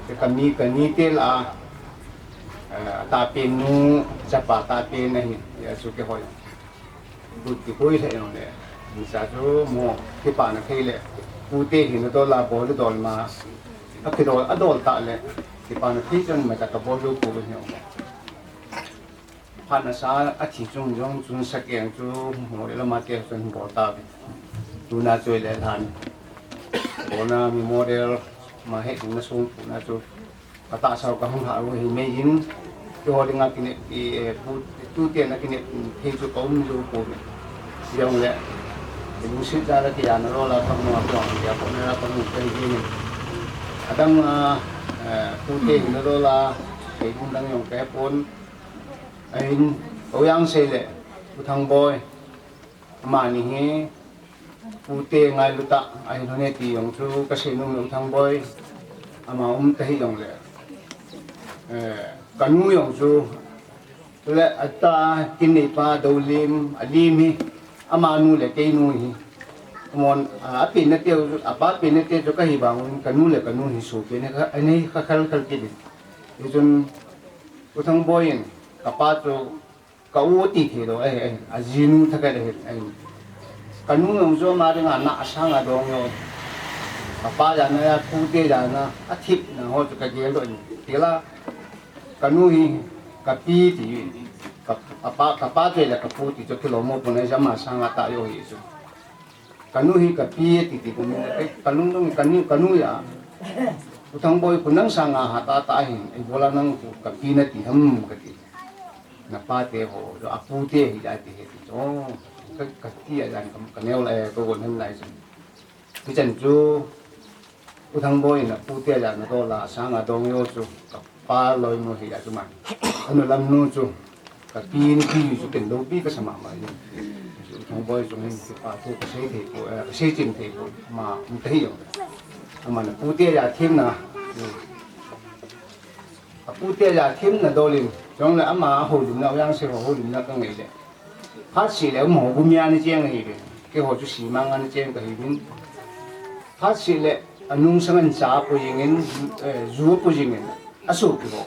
Te kami, kani te la, eh, ta pen nu, chapa ta pen na hi, ya chu ke hoi. Pute hoi le jong le. Ni sa chu mo, kipana thei le. Pute hi na dol a bol dol ma. A kidol, a dol ta le. Kipana thei chun ma ta ka bol lu pu ni. Phat na sa a thi chung jong chun sa keng chu mo le la ma te chun bol ta ve. Tu na choi le than. Bol na mi model ma he na sung pu na chu. Ka tahsa u ka hung hah u hi mei in, keiho dinga kinep, i, eh, pu, tu te na kinep, mm, thei chu ka um lou poi. Jong le, i lungset ja la ki ya na lo la ka hung a pon, ya pon na la ka hung ka hi in. Adang a, eh, pu te hi na lo la, kei hung dang jong ka he pon. Ahin, ko yang sei le, U Thangboi. Amani hi, pute ngailu ta, ahin hone ti jong chu, ka sei nom U Thangboi, ama um ta hi jong le. Eh, ka nu jong chu, le ata, kin nei pa, Dolim, a lim hi, ama nu le kei nu hi. Amon, a, a pi na te, a pa pi na te chu ka hi bang un, ka nu le ka nu hi su pi na ka, ani ka khal khal ki di. Hi chun, U Thangboi in, ka pa chu, Ka u ti thei lou, eh, eh, a jinu thakai le, eh. Ka nu jong chu ama dinga na a sanga dong lou. Ka pa jana ya, pute jana, a thipna ho chu ka gel lou in. Tila, ka nu hi, ka pi ti, ka, ka pa, ka pa te le ka pu ti chu kilom mo pun a jama sanga ta jo hi chu. Ka nu hi ka pi ti ti kum, eh, ka lungdong ka nu, ka nu ya. U Thangboi, khu nang sanga ha ta ta hin, eh, bola nang khu ka pi na ti ham ka ti. Na pa te ho, a pu te hi ja ti he ti chu. Ka, ka ti a jan ka, ka neo lai, ka gon hem lai chu. Hichan chu, U Thangboi in a pute a jana dola, sanga dong jo chu, ka pa loinu hi a chu man. Anu lamnu chu, ka pi ni pi chu ken loupi ka sa mama in. Chu U Thangboi chu hin chu pa thu ka sei thei poi, eh, ka sei chin thei poi, ama um ta hi jong. Ama na pute a ja thim na. A pute a ja thim na dol in, jong le ama houlimna, u Jangsei ho houlimna ka ngai le. Phat seh le, um ho gumia ni cheng ahi ve. Keiho chu simang a ni cheng ka hi vin. Phat seh le, a nungsang an cha pu jing in, eh, ju pu jing in, a su ki ho.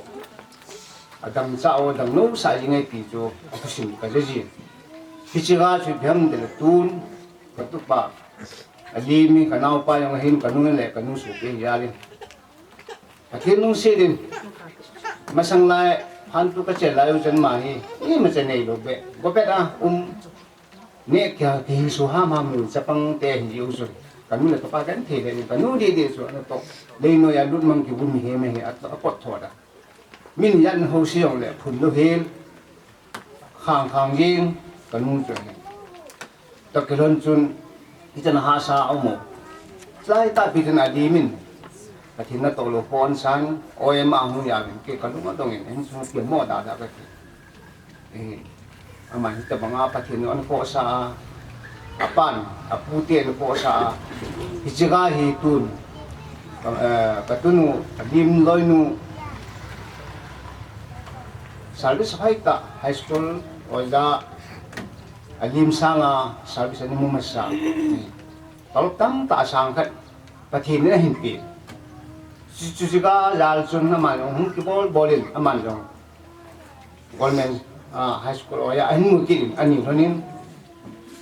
A dang cha o, dang no sa jing e ti chu, a thusim ka ja jin. Hiche ga chu biang de le tun, ka tupa. A lim hi ka naopa jong ahin, ka nu le ka nu sopi hi jal in. Pathen lungset in. Masang lai, phat tu ka che lai u chan ma hi. Ima cha nei lou be. Go be da, um. Ne kya ki hi su ham ham nu chapang te hi u chu. Ka nu le ka pa kan thei le, ka nu di di chu, ana to. Lei noi a lut mang ki bu mi he me he, a, a pot tho da. Min jan ho si jong le, phun lou hel. Khang khang jing, ka nu chu ahi. Toh kilhon chun, hichan a hahsa a um o. Chulai tahpi chun a lim in, Pathen natoh lou pon san, oi ama hung jal in, kei ka lung adong in, insung a pia mo da da ka ti. Eh, ama hitabang a Pathen in ana khohsah a, a pan, a pute ana khohsah a, hiche ga hi tun, ka, eh, ka tunu, a lim loinu, Service hoitah, high school oja, a lim sanga service ana mu masa. Tolop tamtah a sang khat Pathen in ahin pe. Chu, chu, chu ka jal chun aman jong hung kibol bol in aman jong. Government, ah, high school oja ahin mu kit in, ani lhon in.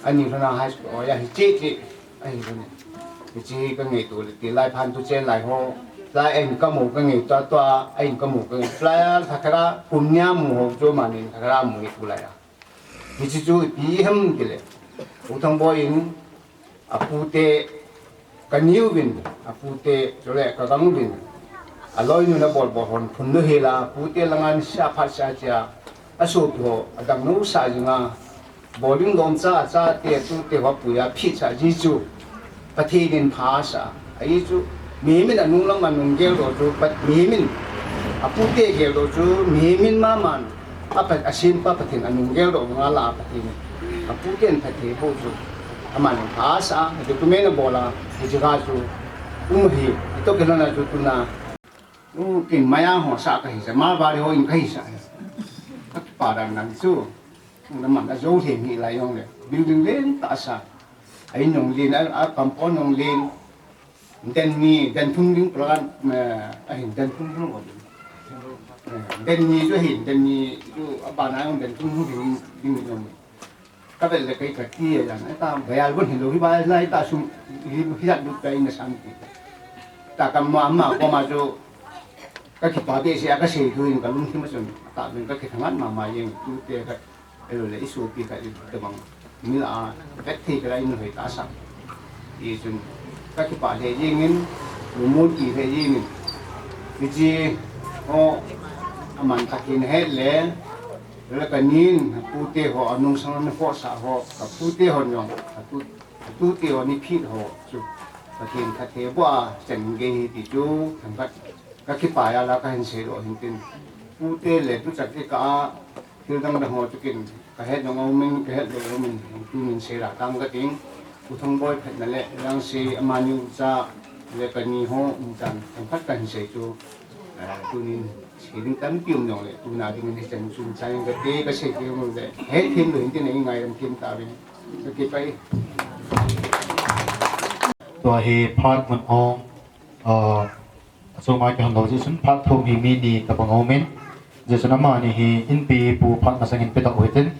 Ani lhon a high school oja hi che che ahi lhon in. Hiche hi ka ngaito le ti lai phat tu chen lai ho. Lai a income u ka ngaito tua, a income u ka ngaito. Lai a thakhat a kum nia mu ho chu amanin thakhat a mu hi tulai a. Hiche chu ipi ham ti le. U Thangboi in a pute Ka niuvin, a pute, chule ka gangvin, a loinu na bol bol hon phun nu hila, pute langa ni sia phat sia chia, a sopi ho, a dang nu sa jinga, boling lom cha, cha te, tu te ho puya, phi cha ji chu, Pathen in pha sa, a ji chu, mi min a nung lam a nung gel do chu, pat mi min, a pute gel do chu, mi min ma man, A pa, a sempa Pathen a nung gel do nga la Pathen. A pute in Pathen ho chu. Aman in pha sa, a document a bol a, hiche ga chu. Um hi, ito kilona chu tuna. U kin maya ho sa ka hi sa, ma ba ho in ka hi sa. Ka pa dan dan chu. Ung na man a jo he mi la jong le. Building len ta sa. A in jong len, a, a compound jong len. Den ni, den thum ding plan, eh, ahin den thum ding ko ding. Eh, den ni chu hin, den ni chu abana jong den thum ding ding ni jong. Ka vel le kai ka ti ya na ta, bayal bon hin lo hi ba na ta sum hi hi ya du ta in san ti. Ta ka ma ma ko ma chu ka kipa behseh a ka sei thu in ka lungthim a chun ta ben ka kithangat mama jeng tute ka Ahilou le, i sopi khat i tabang mil a vet thei kala in hoi ta sa. Hichun ka kipah lheh jengin, lungmon kit lheh jengin. Hiche ho aman Pathen ahet le, le ka nin, ka pute ho, anung sang na khohsah ho, ka pute ho jong, ka tu, ka tute ho ni phit ho chu Pathen khat thei bou a chan gei hi ti chu themkhat ka kipah a la ka hin sei lou hin tin. Pute le tuchate kah a Thil dang dang ho chu kin, ka het jong aumin, ka het lou aumin, tunin sei la tang ka ting. U Thongboi phatna le, lang sei amani u cha, le ka ni ho, um chan, themkhat ka hin sei chu, eh, tunin sei ding tampi um jong le, tuna ding in hichan chun chang ka te, ka sei te um le, het them lou hin tin, ei ngailam them tauvin, ka kipah e. Tua hi phat mun ong, ah, Achunga kihon lou jeh chun phat thum hi mi ni tabang aumin. Jeh chun amani hi inpi pu phat masang in pedoh u hitin.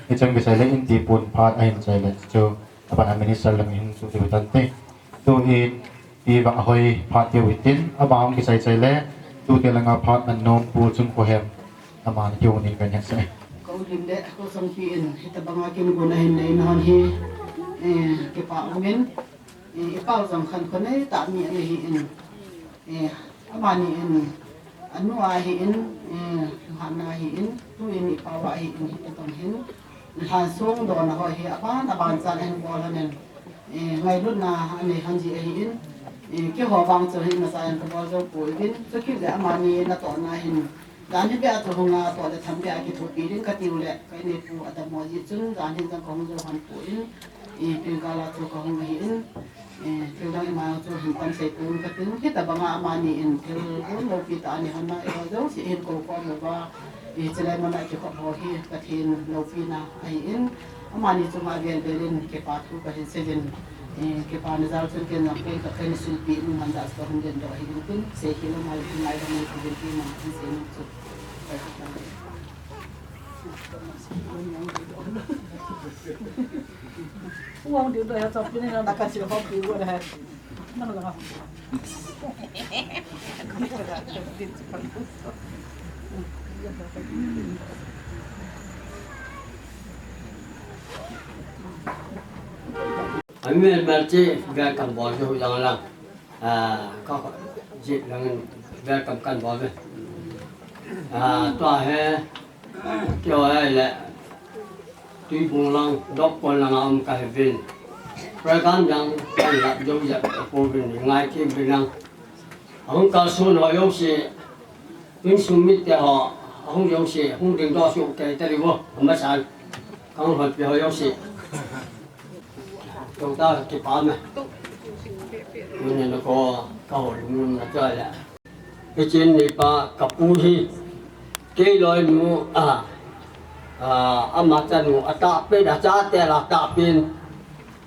Hicheng kichai le inpi pun phat ahin chai le chu abana minister lang hin chu ti u tante. Tuhin pi Vanghoi phat tiu hitin. Ama hung kichai chai le tute langa phat man nom pu Chungkhohem. Amani kiu ni kan hetsah e. Ko din le ko sangpi in hitabanga kin gun ahin nei na hon hi. Eh, kipah umin. Eh, i pau jong khankho nei tah mi ana hi in, eh, amani in, anu a hi in, eh, lunghanna hi in, tuin i pau a hi in, hitabang hin, lhan song dona ho hi, aban, aban chan ahin bol hon in, eh, ngailutna anei hon ji ahi in, eh, keiho vang chu hi, masa in ka bol jou poi vin, chukit le amani natohna hin, Jan hi beh a chu hung a, toh le tham beh a kithopi ding ka tiu le, ka in pu a dam mo jeh chun, jan hi jong ka hung jou hon poi, i, thil gal a chu ka hung ahi in, i, thil dang ima chu hin tam sei pon ka tin, hitabanga amani in thil gon loupi tah a nei hon na, eiho jouse hin kou khom uva, i, chulai mun a kikhop ho hi Pathen loupina ahi in, Amani chunga vel vel in kipa thu ka hin sei in, eh, kipana jal chun ken jong ken ka ken silpi in man jal ka hung den doh hi in tin, sei hi lo mai, mai lo mai, ka den pi man kan sei in chu. Uang di doh ya chop ni na ka sil ho pi wo da. Ami melmel chi welcome bol chu jong lang. Ah, ka jit lang welcome kan bol ve. Ah, tua hi Kio ai le, Tuibung lang, Dokpon lang a um ka hi vin. Program jang kan lap jou jep ka pu vin, ngai kim vin lang. Ahung kalson ho jouse, insung mit te ho, ahung jouse, hung ding doh suh kei ta diu, amasan. Kang hon pi ho jouse. Tou ta kipah me. Mun ne ko, ka hol mun na cha le. Hichun nipa ka pu hi, kei loinu, a, a, ama chanu, atahpen, achate la tahpen,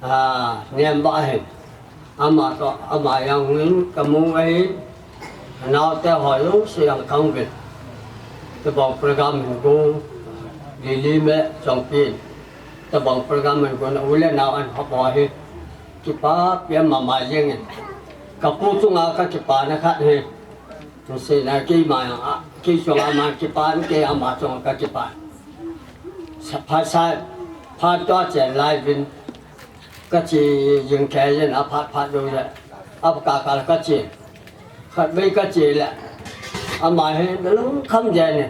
a, nem ba hin. Ama toh, ama jang hin, ka mu ahi, anaote ho jouse jang kang vin. Tabang program hin gon, Lily me, Chongpin. Tabang program hin gon, u le nao ahin hop ho hi. Kipah, pian mama jeng in. Ka pu chunga ka kipana khat hi. Sei na keima jong a, kei chunga ama kipan, kei ama chunga ka kipan. Sa phat sa, phat tua chen lai vin. Ka chi jing kei jen a phat phat dong le. Ap ka kal ka che. Khat vei ka che le. Ama hi lungkham jeng in.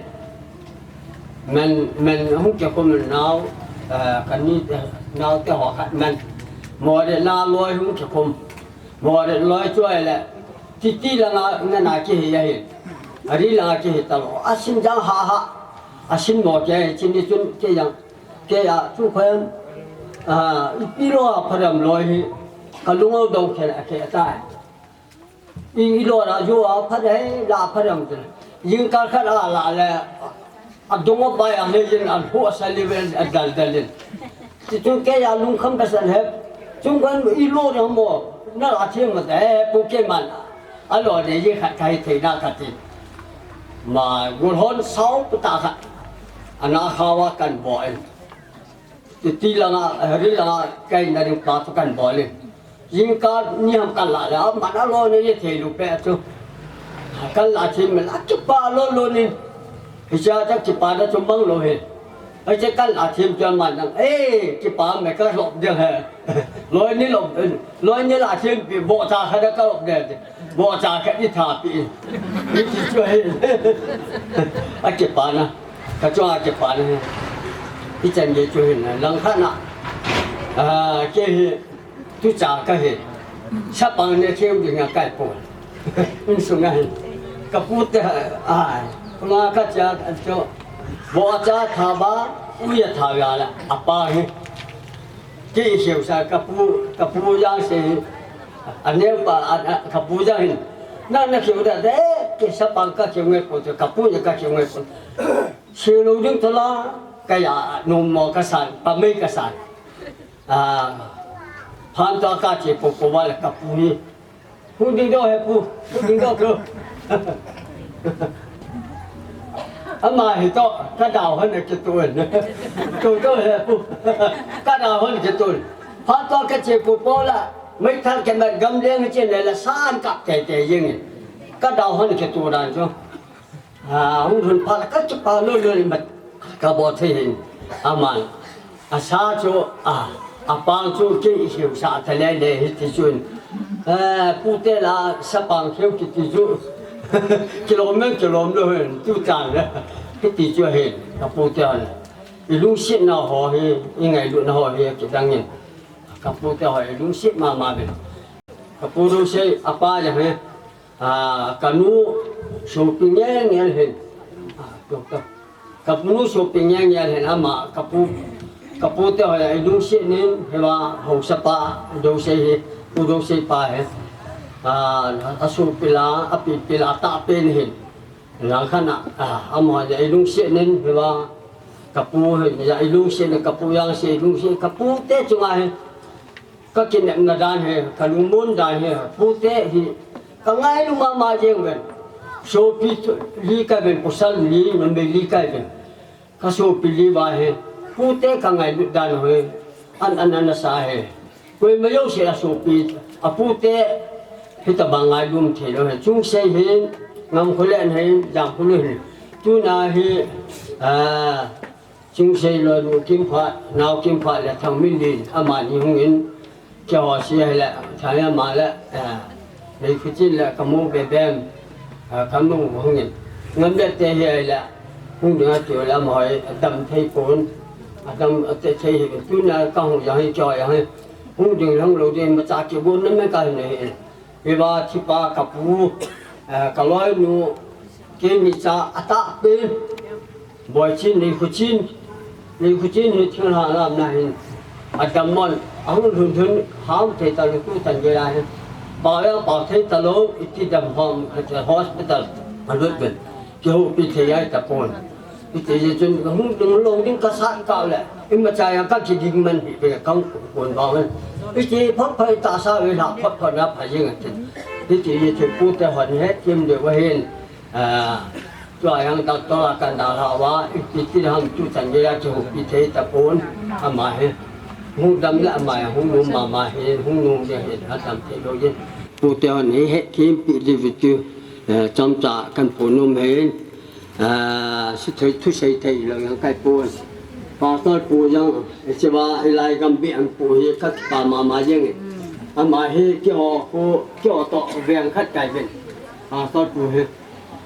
Men, men hung kikhum in nao, eh, ka ni te, nao te ho khat men. Mo de na loi hung kikhum. Mo de loi chu ai le. Titi langa na na kihi ahi. Ari langa kihi talou. A sin jang ha ha. A sin mo ke, chin ni chun ke jang. Kei a chu khoen, a, ipi lou a pharam loi hi, ka lung u dong khen a kei a tai. I, i lou a ju a phat he, la pharam te. Jingkah khat a la le, a dong a bai a he jin a hu a sa li ven a dal dal in. Ti chu kei a lungkham ka san he, chung kan i lou de mo, na la thim ma te, pu kei man. A lou de ji khat kai thei na ka ti. Ma, gul hon sau pu ta khat. Ana khawa kan bo en. Titi langa, eh, ri langa, kai na ring pa tu kan bol in. Jingkah ni ham kan la le, a man a lou ni ye thei lu pe tu. Kan la thim la kipa lou lou ni. Hicha ta kipa na tu mang lou he. Ai che kan la thim tu man nang. Eh, kipa me ka lop de he. Loi ni lop, loi ni la thim pi bo ta kha da ka lop de. Bo cha ka i tha pi. I ti chu hi. A kipa na. Ka chu a kipa na hi. I chan ye chu hi na. Lang kha na. A, ke hi. Tu cha ka hi. Sa pang ne theu ding a kai po. In su nga hi. Ka pu te a. Ma ka cha a chu. Bo cha tha ba. U ya tha ya la. A pa hi. Kei i kheu sa ka pu, ka pu jang se hi. A neu pa, a, a, ka pu jang hin. Na, na kheu da de, ke sa pang ka kheu nge po te, ka pu ne ka kheu nge po. Kheu lou ding tola, ka ya, nom mo ka san, pa mei ka san. A, phan to ka che po po wa le ka pu ni. Hu ding do he pu, hu ding do pu. Ama hi to, ka dau han ke tu en. Tu do he pu. Ka dau han ke tu. Pha to ka che pu po la, mai thang ke ma gam leng che ne la san kap te te yeng. Ka dau han ke tu dan chu. A, hung hun pha la ka chu pa lo lo ni mat ka bo thei hin. Aman. A sa chu, a, a pang chu kei i hiu sa ta le le hi ti chun. Eh, pu te la sa pang hiu ki ti chu. Kilom men kilom lo hin tu chan le. Hi ti chu hin. Ka pu te han. I lungsetna ho hi, i ngailutna ho hi, ki dang in. Ka pu te ho i lungset mama be. Ka pu lungset a pa le hi. A, ka nu sopi ngel ngel hin. A, to, to. Ka pu nu sopi ngel ngel hin ama ka pu, ka pu te ho ya i lungset nin hi va haosa pa do se hi, pu do se pa hi. A, a sopi la, a pi pi la ta pen hin. Lang khan a, a, ama ya i lungset nin hi va ka pu hi, ya i lungset nin ka pu yang se i lungset ka pu te chunga hi. Ka kinepna dan hi, ka lungmon dan hi, pu te hi, ka ngailu mama jeng ven. Sopi li ka ven, pasal li, numei li ka ven. Ka sopi li va hi, pu te ka ngailu dan hi, an, an, an sa hi. Koima jouse a sopi, a pu te, hi ta bang ngailum thei lo hi. Chungsei hin, Ngamkholen hin, Jangkholen hin. Tuna hi, a, Chungsei loi nu Kimphat, nao Kimphat le Thangminlin, amani hung in, keiho si ahile, Thangminlin ama le, eh, Neikhuchin le Kamu Bebem, eh, Kamu hung in. Ngamlet te hi ahile, hung ding ati le amaho hi, adam thei pon, adam te thei hi, tuna ka hung jang hi, keiho jang hi, hung ding hung lou ding, imacha kigonna me ka hi nahi. Hiva thipa ka pu, eh, ka loinu, kei mi cha a tah pen, Boichin, Neikhuchin, Neikhuchin hi thinglhang lamna hin, a dam mon, a hung lhun lhun, ham thei talou tu chan gei a hin, pao jong pao thei talou, iti dam hom, hospital, a lut ven, kihoupi thei jai tapon. Hiti jeh chun ka hung ding lou ding ka sat kah le, imacha jong ka kiding man hi ve ka hung kon vang hen. Hiti phot phot tahsa ve la phot phot na pha jeng atin. Hiti jeh chun pu te hon hethem diu ahin. Ah, tua jong doctor a kan dalha uva, ipi ti ham tu chan gei a kihoupi thei tapon ama hi. Hung dam le ama jong hung nom mama hi, hung nom le hi, a dam thei lou jeng. Pu te hon hi hethem pi diu ve tu, eh, chomcha kan phon nom hin. Ah, si thei, thusei thei lou jong kai pon. Pastor pu jong, hiche va, hilai gam bih a pu hi ka kipah mama jeng e. Ama hi kiho ko, kiho to veng khat kai ven. A, so tu hi.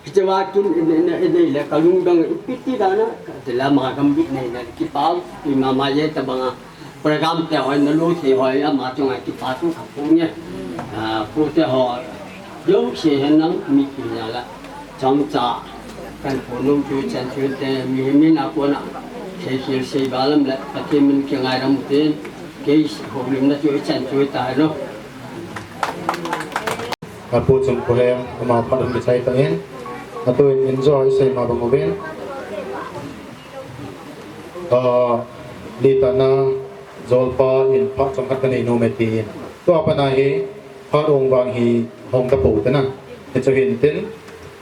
Kichewa tun in, in, in, in le kalung dang ipiti dana, katila ma kam bit nei na kipau, pi mama ye tabanga. Program te hoi na lu te hoi ama chunga kipa tu ka pu nge. A, pu te hoi. Yo se hen nang mi ki nya la. Chomcha kan pu nung chu chan chu te mi mi na ko na. Sei sei sei ba lam le, Pathen min ki ngai ram te. Kei ho lim na chu chan chu ta lo. Apu Chungkhoheng, ama phat hung kichai tangin, atuin enjoy sei ma bang uvin. Ah, litana jolpa in phat chomkhat kanei nom e tin. Tua pat a hi, phat ong vang hi hong ta pou tana. Hichu hin tin,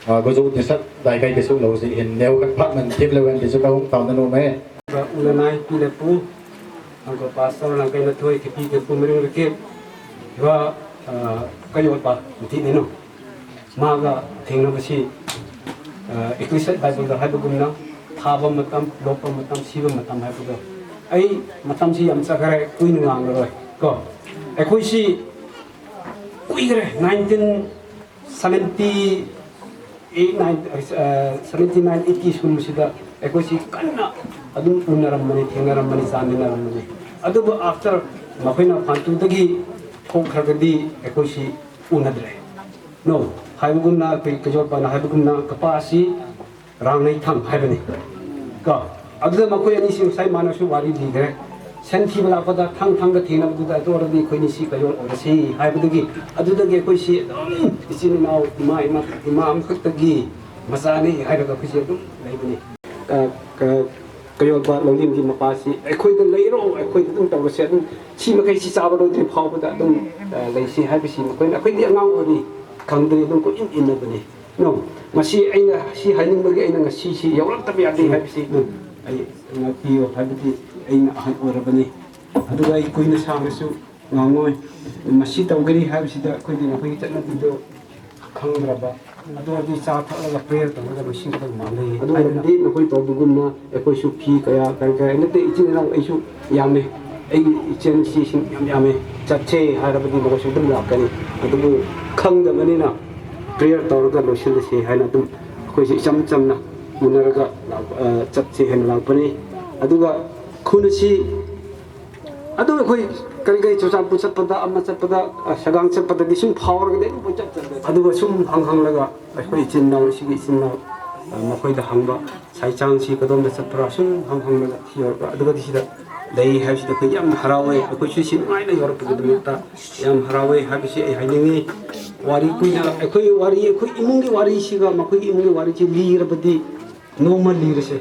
ah, goju ni sat dai kai kisu lou jeh hin neo khat phat man thip leu hen ti chu kahung taona nom e. Ba u le nai, pi le pu, Uncle Pastor Langkaina Thoi, Kipi Kipu, Miring Rikip, hiva, ah, ka yolpa, ti ni no. Ma ga thengna ba si, ah, Ecclesiastes Bible ga haiba gumna, thaba matam, lopa matam, siba matam haiba ga. Ai, matam si yamcha kare, kui ni ngang roi. Ko, ai kui si, kui kare, nineteen seventy, eight, nine, uh, seventy-nine, eighty sum sida, eikoi si kanna, adum unarambani, thengnarambani, janinarambani. Adubu after, makhoina phantu dagi, khokhargadi, eikoi si unadre. No, haibugumna, koi kajolpana, haibugumna, kapa si, Rangneithang, haibani. Ka, aduda makoi ani si, sai mana su wari di gre. Sen thi bala pada thang thang ka thina buda to ra di koi ni si ka yor ora si hai buda gi adu da gi koi si dom isin nau ima ima ima am khak ta gi masa ni hai ka koi si dum lai bani ka ka ka yor ba lo lim gi ma pa si ai koi da lai ro ai koi da dum ta ro si dum si ma kai si sa ba lo di phau buda dum lai si hai bi si ma koi na koi di ngau ori khang di dum ko in in na bani. No, masi aina si haining bagi aina ngasi si yaulak tapi ati hai si. No, ai ngati yo hai bati aina ahan ora bani. Aduga ai kuina sang su ngangoi. Masi tau gari hai si da koi dina koi chatna ti do khang raba. Adu adi sa tha la prayer tau la masi tau ma le. Adu ai di na koi to bugum na Eikoi su phi kaya, kaya, kaya, nate ichin nau ei su yame, ei ichin si sing yam yame, chat che hai ra badi nau su dum la kani, adu bu khang da mani na, prayer tau ra ga lo sil se hai na dum, koi si cham cham na, muna ra ga, eh, chat che hai na la pani, adu ga, khun si, Adu koi kari kari chu chan pu chat pada, ama chat pada, ah, sagang chat pada, di sum power ka de, pu chat chat de. Adu sum hang hang laga, koi ichin nau, si ichin nau, ah, ma koi da hang ba, sai chang si ka dom da chat para, sum hang hang laga, thi yor ka, adu ka di si da, dai hai si da koi yam harau e, koi si si ngai na yor ka da ta, yam harau e, hai si ai hai ni, wari koi na, koi wari, koi imung ki wari si ga, ma koi imung ki wari si li ra badi, Normal li rese.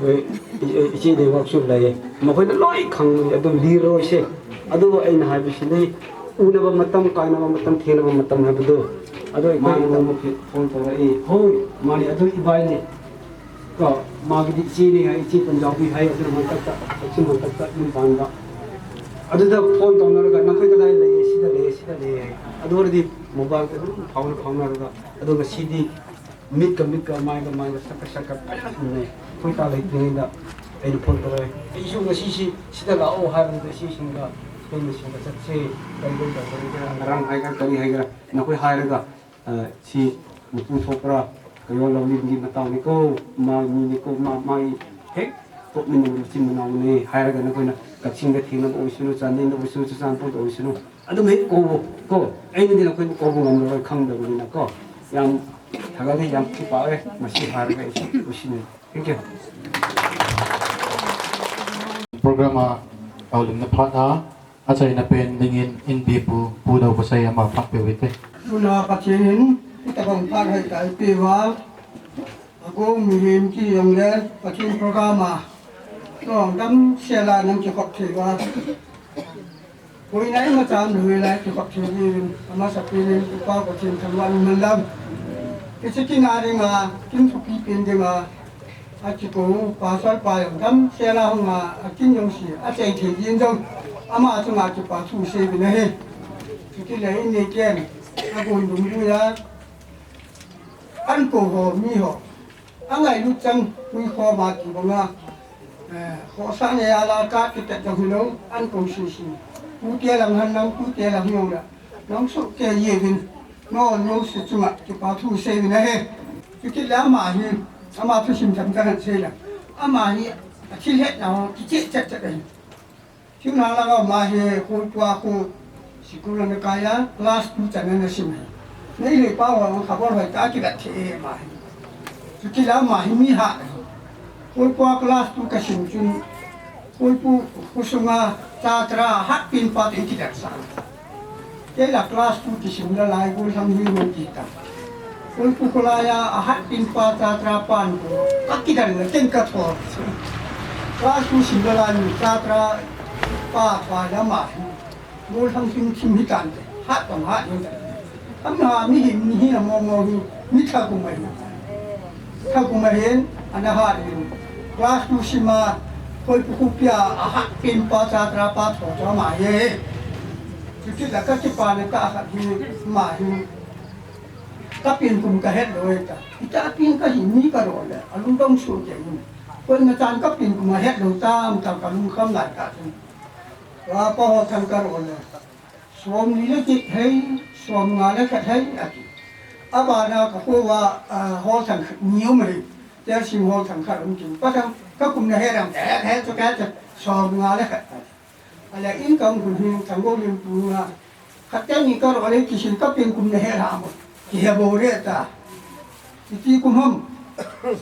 Eh, eh, ichi de workshop la ye. Ma koi na loi khang ni, adu li rose. Adu aina hai bisi ni. Una ba matam, kaina ba matam, thena ba matam hai badu. Adu ai mani na mo phone to e. Hoi, mani adu ibai ni. Ka, ma gi di chi ni hai, chi Punjabi hai, adu man tak tak, chi man tak tak, ni ban ba. Adu da phone to na ka, na koi ka dai le, si da le, si da le. Adu di mobile ka, phone, phone na ka. Adu ka si di. Mit ka, mit ka, mai ka, mai ka, saka, saka, paya na ne. Koi ta lai ne da. Ai du phone ta lai. Ai su ka si si, si da la o ha da si si ga. Koi ni si ka sa si. Koi koi ta koi ka rang hai ka, kari hai ka. Na koi hai ka. Ah, si mu pu tho pra. Ka yo lo ni ni ma tau ni ko, ma ni ni ko, ma, ma i. He. Ko mi no si ma na ni. Hai ka na koi na. Ka sing ka thing na o si no, chan ni no o si no, chan po o si no. Adum hi ko, ko, aini dina ko, ko ngam lo khang da ni na ko. Yam, thaga ni yam ki pa e, masi har ga isi, usi ni. Thank you. Program a, aulim na phat a, achaina pen dingin in bi pu, pu dau ko sai ama phat pe wite. Tuna Pathen in, ita bang phat hai kai pe wa, Ago mihem ki jong le, Pathen program a, nong dam sela nang ki khop thei wa. Koi nai ma cham lui lai ki khop thei ni, ama sa pi ni, ki pa ko chin tham wan man lam. Ki chi ki na ri nga, kin thu ki pin de nga. A chi ko, pa sal pa jong dam sela hong a, a kin jong si, a chai thei jin jong. Ama chunga ki pa thu se bi na he. Ki ki le in ne ken, a gon dum du ya. An ko ho, mi ho. Angailut chang, hui kho ma ti banga, eh, kho sa ne ala ka ti tet dong hilou, an ko si si. Pu te lang han nang, pu te lang jong la. Nang su ke ye vin. No, no su chunga, kipa thu sei vin ahi. Chu kit le ama hi, ama thusim tham ta han sei la. Ama hi, a thil hetna ho, kicheh chet chet ahi. Thil na la ama hi, Kholpu a khu, sikul ana kai a, class two chan ana sim ahi. Nei le pa ho, khabar hoi ta kilat the e ama hi. Chu kit le ama hi mi hah ahi. Kholpu a class two ka sim chun, Kholpu khosunga chatra hatpen pa toh i kidel sa. Kei la class two kisim la lai Gollhang hi hung kita. Kholpu kholai a ahatpen pa chatra pan ko ka kidel la ken ka thor. Class two sim la lai mi chatra pa pa la ma hi. Gollhang hing thim hi tan te. Hat tong hat hing tan. Am na mi hin, mi hin a mo mo hi, mi tha kum ahi. Tha kum ahin, ana hat hin. Class two sim a, Kholpu khopi a, ahatpen pa chatra pa tho tho ama hi. Chu kit la ka kipa le ka khat hi, ama hi. Ka pen kum ka het lou e ta. Ita pen ka hi mi ka ro le, a lungdong su ke ni. Koima chan ka pen kum a het lou tam tam ka lungkham lai ta. Wa pa ho chan ka ro le. Som ni le khat hei, som nga le khat hei, ati. Abana ka kho va, a, hol thang khat ni um hei. Tel sim hol thang khat um kin. Pa thang, ka kum na he ram, he, he, chu ka, chu, som nga le khat, ati. Ala in ka um hun hin, thang go lim pu nga. Khat te ni ka ro le ki sin ka pen kum na he ram. Ki he bo re ta. Iti kum ham.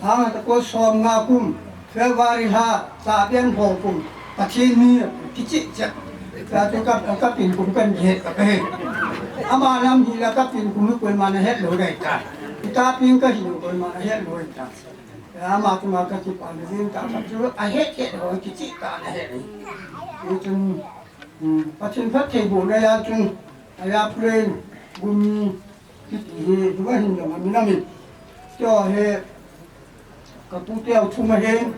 Sanga ta ko som nga kum, February lha, sa bian ho kum, Pathen ni kichi chet. Sa tu ka, ka pen kum kan het ka he. Ama lam hi la ka pen kum koima na het lou dai ta. Ita pen ka hi koima na het lou dai ta. Ama tu ma ka kipa ni din ta ka chu a het het ho kichi ta na het. Ni chun, hmm, Pathen phatthei bohna a chun, a ya plen, gumi, Hiti hi, hiva hin jong amin amin. Keiho hi, ka pu te u thum ahin,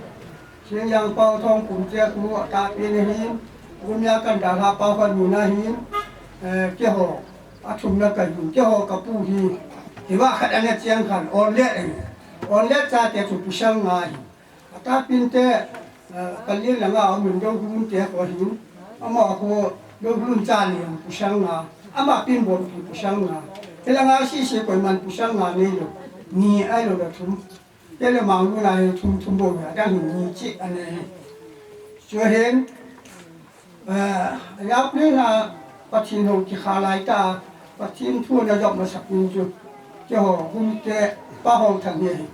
Seng Jang Pau Thong kum te khu atahpen ahin, Gumia kan dalha pau kha nina ahin, eh, keiho, athumna ka hin, keiho ka pu hi, hiva khat ana cheng khan, Onlet ahin. Onlet chate chu pasal nga ahin. Atahpen te, eh, Kalyan langa um in Dohun te kho hin, ama kho Dohun cha ni pasal nga, ama pen bou pi pasal nga. Hilanga sese koiman pasal nga neilou, ni ahilou le thum. Tele Manglu na hi thum thum bou hi, adang hi ni cheh anei. Chuhin, Eh, a ya plen a Pathen hou kikha lai ta, Pathen thu ana jop masa pin chu, keiho Gumite pa Hongthang hi ahi.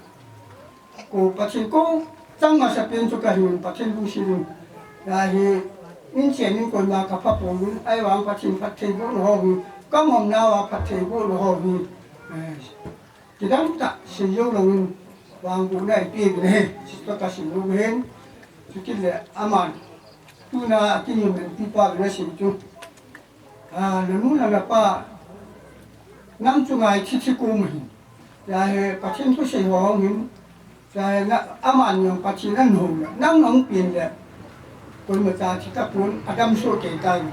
Ko Pathen ko chang masa pin chu ka hin Pathen lungset in. Ya hi, in chen in koima ka pha pon in, ahivang Pathen phattheibohna ho hi, ka mong nauva phattheibohna ho hi. Eh, Kidang tah, sei jou louvin, vangbohna i pe uvin ahi, chutoh ka sei lou ahin, chukit le aman, tuna a kingim in pipa uvin asei chu, a, nanu le napa, nang chunga i thi thi kom ahin, ya hi Pathen thusei ho hung hin, ya hi na, aman jong Pathen ahin hou le, nang nahung pen le, koimacha thi tapon, adam soh kei tan,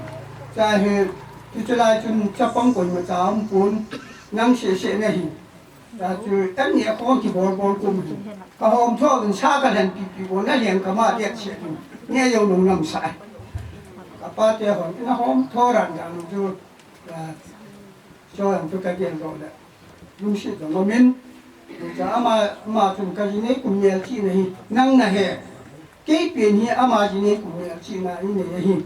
ya hi, hiche lai chun chapang koimacha umpon, nang seh seh nahi. Tachu, tani a khong kibol bol kum hi. Ka hom tho in sa ka lhen pi pi bol na liang ka ma dia che tu. Nge yo lung nam sa. Ka pa te hon, na hom tho ran dang chu, ah, so yang chu ka gen lo le. Lungset jong umin. Cha ama, ama chun ka ji nei kum mel chi na hi. Nang nahe. Kei pen hi ama ji nei kum mel chi na i nei ahi.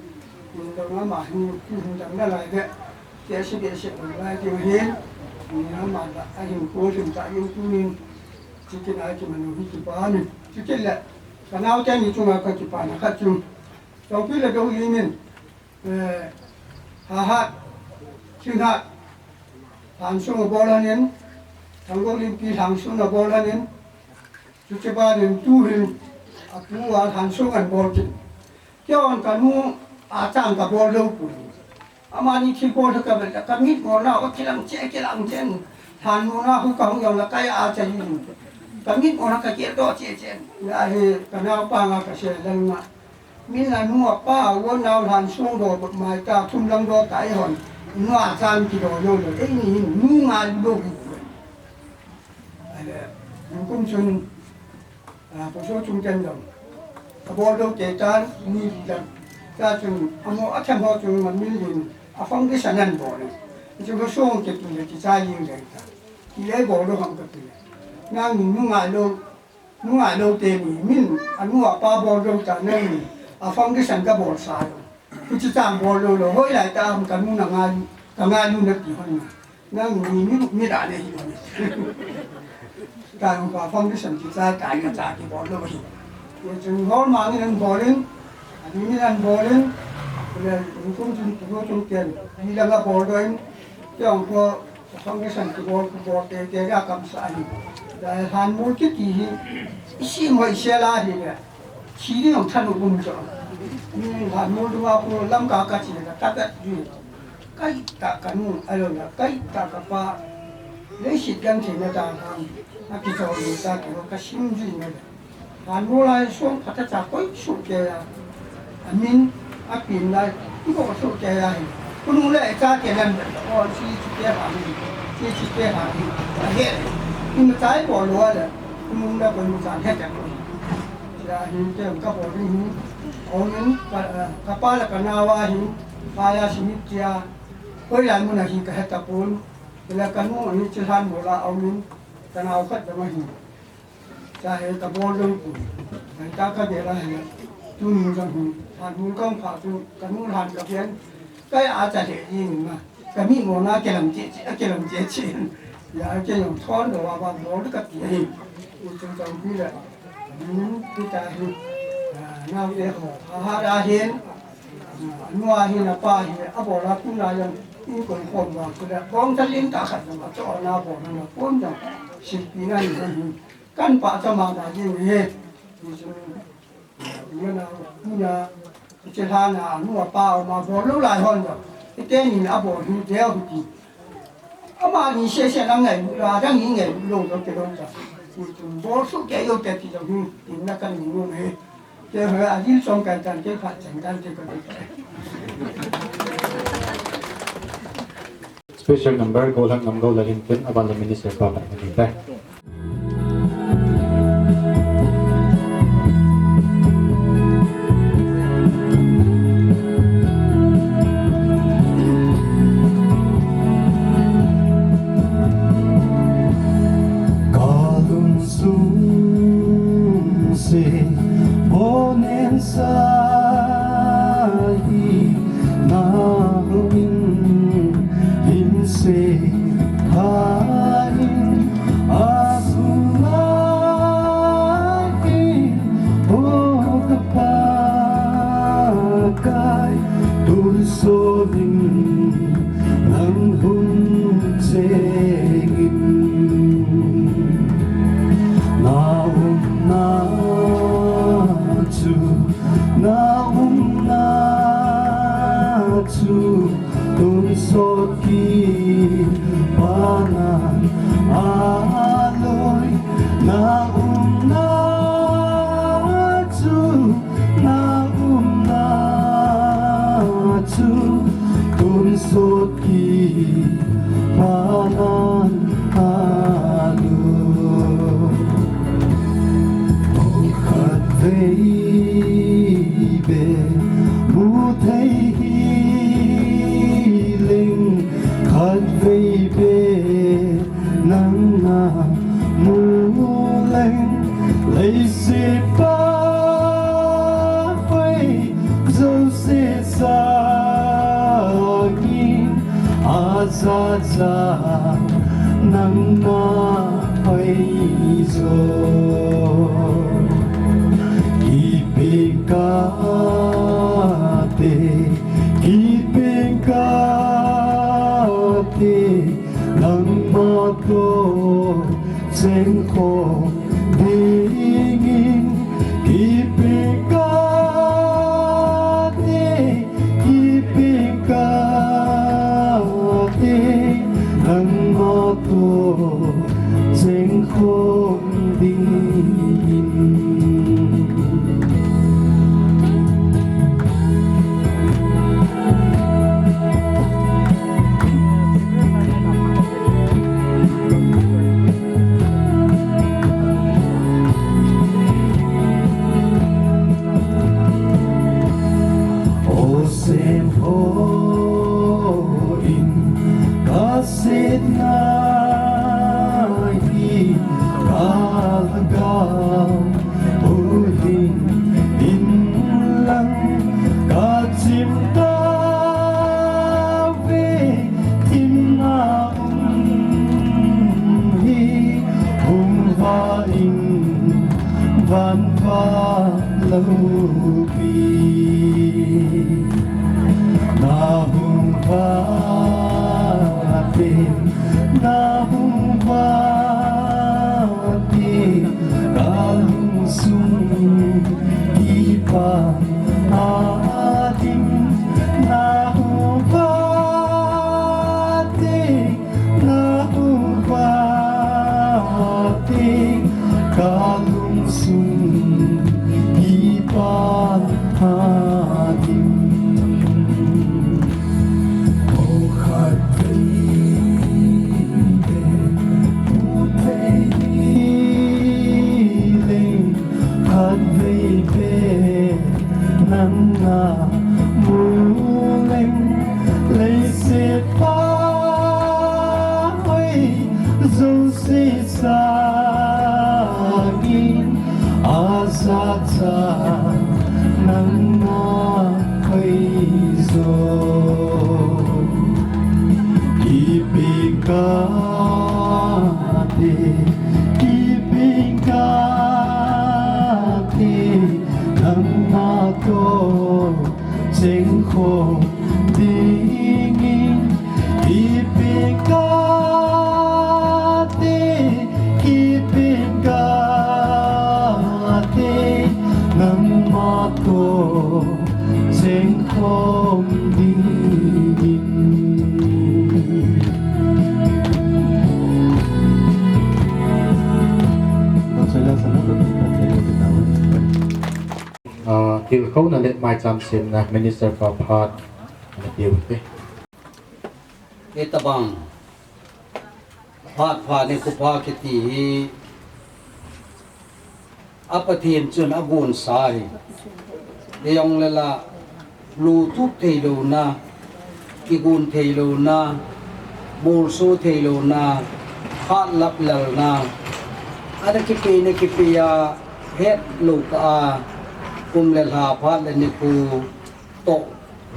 Kum dang ama hi, kum dang na lai le. Kei se kei se dang lai ding ahi. Ni ama da ahi ko lim ta in tunin. Chikit a kiman u hi kipa ni. Chikit le. Ka nao te ni chunga ka kipana khat chu. Chongpi le Dohlim in. Eh, Hahat. Singhat. Lhansong abol ahin. Thanggou Limpi Lhansong abol ahin. Chuche ban in tu hin, apu a Lhansong ahin bol kit. Kei hon kanu a chang ka bol lou poi. Amani thil bol ka vet, ka mit ngol na, o kilang che, kilang che. Lhan ngol na, hu ka hung jong la ka ya a che yin. Ka mit ngol na ka kiel doh che che. Ya hi, ka naopa nga ka sei leng ma. Min la nu apa, wo nao Lhansong do, mai ta, thum lang do ta i hon. Nu a chang ki do lou lou. Ei ni hin, nu nga lou hi. Ahile, kum chun, ah, paso chung ten jong. Abol lou te tan, ni li jong. Chachun, amo athem ho chun ma min lin, a foundation an bol in. Chu ko song ke tu le ti cha yin le ta. Ti le bol lo ham ka tu le. Nang nu ngai lo, nu ngai lo te ni, min, anu apa bol lo ta nang ni, a foundation ka bol sa lo. Ku chi chang bol lo lo, hoi lai ta am ka nu na ngai, ka ngai nu na ti hon na. Nang ni mi mi da le hi. Ka hung pa foundation ki cha ka ka cha ki bol lo hi. Ye chung hol ma ni nang bol in, a ni ni nang bol in, le ni kum chung ki bol chung ken, ni la ga bol do in, yong ko foundation ki bol ki bol te te ya kam sa hi. Da han mu ki ki hi, isi mo isi la hi le. Chi ni yong than u kum cho. Ni han mu du ma ko lam ka ka chi ka ta ta ni. Kai ta ka nu, a lo na, kai ta ka pa. Leiset gam thei na ta hang. A ki chol ni ta ki ka sim ji na. Han mu lai suang pha ta cha koi su ke ya. A min, a pin lai, i ko su ke ya hi. Ku nu le cha ke lam da, o si chi ke ha ni. Si chi ke ha ni. A he. Ni ma chai ko lo le. Ku nu le ko nu cha he ta ko. Ya hi ke ka ko ni hi. O min ka, ka pa le ka na wa hi. Pa ya si ni tia. Hoilai mun a hi ka he ta pon, kila ka nu a ni chi lhan bol a um in, ka nao khat dang a hi. Cha he ka bol dong pon. Kan ta ka bel a hi, tu nu dang hi, han mun kang pha tu, ka nu lhan ka bian, ka ya a cha he ni ma. Ka mi mo na ke lam che che, a ke lam che che. Ya ke yong thon do wa ba bol ka ti hi. U chung dang pi le. Min pi ta hi. Nau e ho. Ha ha da hin. Nua hi na pa hi, a bol a tu na yang, in kon khom vang, tu le, kong ta lim ta khat na, cho na bol na, kon na, sil pi na ni, kan pa cha ma da ji ni, ni chu, ni na, ni na, chi la na, nua pa ma bol lo lai hon da, i te ni na bol hi, de hu ti. Ama ni se se na ngai, la dang ni ngai, lo lo ke lo ta. Ni chu, bol su ke yo te ti lo hi, ni na kan ni ngu ni. Special number, Golhang Ngamgou Lalhinpin, aban le Minister pa ba ni ta. Ka lungsung se, bonen sa hi, na hungin, hin se, ha in, a sung la hi, o ka Pakai, tun sonin, nang hung chengin, na umna chu, na umna chu, tun sot kipanan, aloi, na umna chu, na umna chu, tun sot kipanan alu. Khatvei beh mu thei hileng, khatvei beh nang na mu leng, leiset pa hoi jouse sangin, ajaja nang na hoi jo. Kipeng kate, kipeng kate, nangma toh chengkhom dingin, kipeng kate, kipeng kate, nangma toh chengkhom dingin. Valopi, na hung vate, na hung vate, ka lungsung ipa adim, na hung vate, na hung vate, ka lungsung ipa adim. O khatvei be, mu thei leng, khatvei be, nang na mu leng, leiset pa hoi, jouse sangin, ajacha nang na hoi jo. Ipi kate, ipi kate, nang na to chengkhom dingin, ipi kate, ipi kate, nangma to chengkhom dingin. Ah, tilkhouna le maicham semna Minister pa phat ana pe u hite. Hitabang phat pha ni khu pha kiti hi a Pathen chun agonsa hi. Hijongle la, lutup theilouna, kigon theilouna, molso theilouna, phat lap lalna, ana kipei na kipei a, hetlou kah a, kum le lha phat le nikho toh,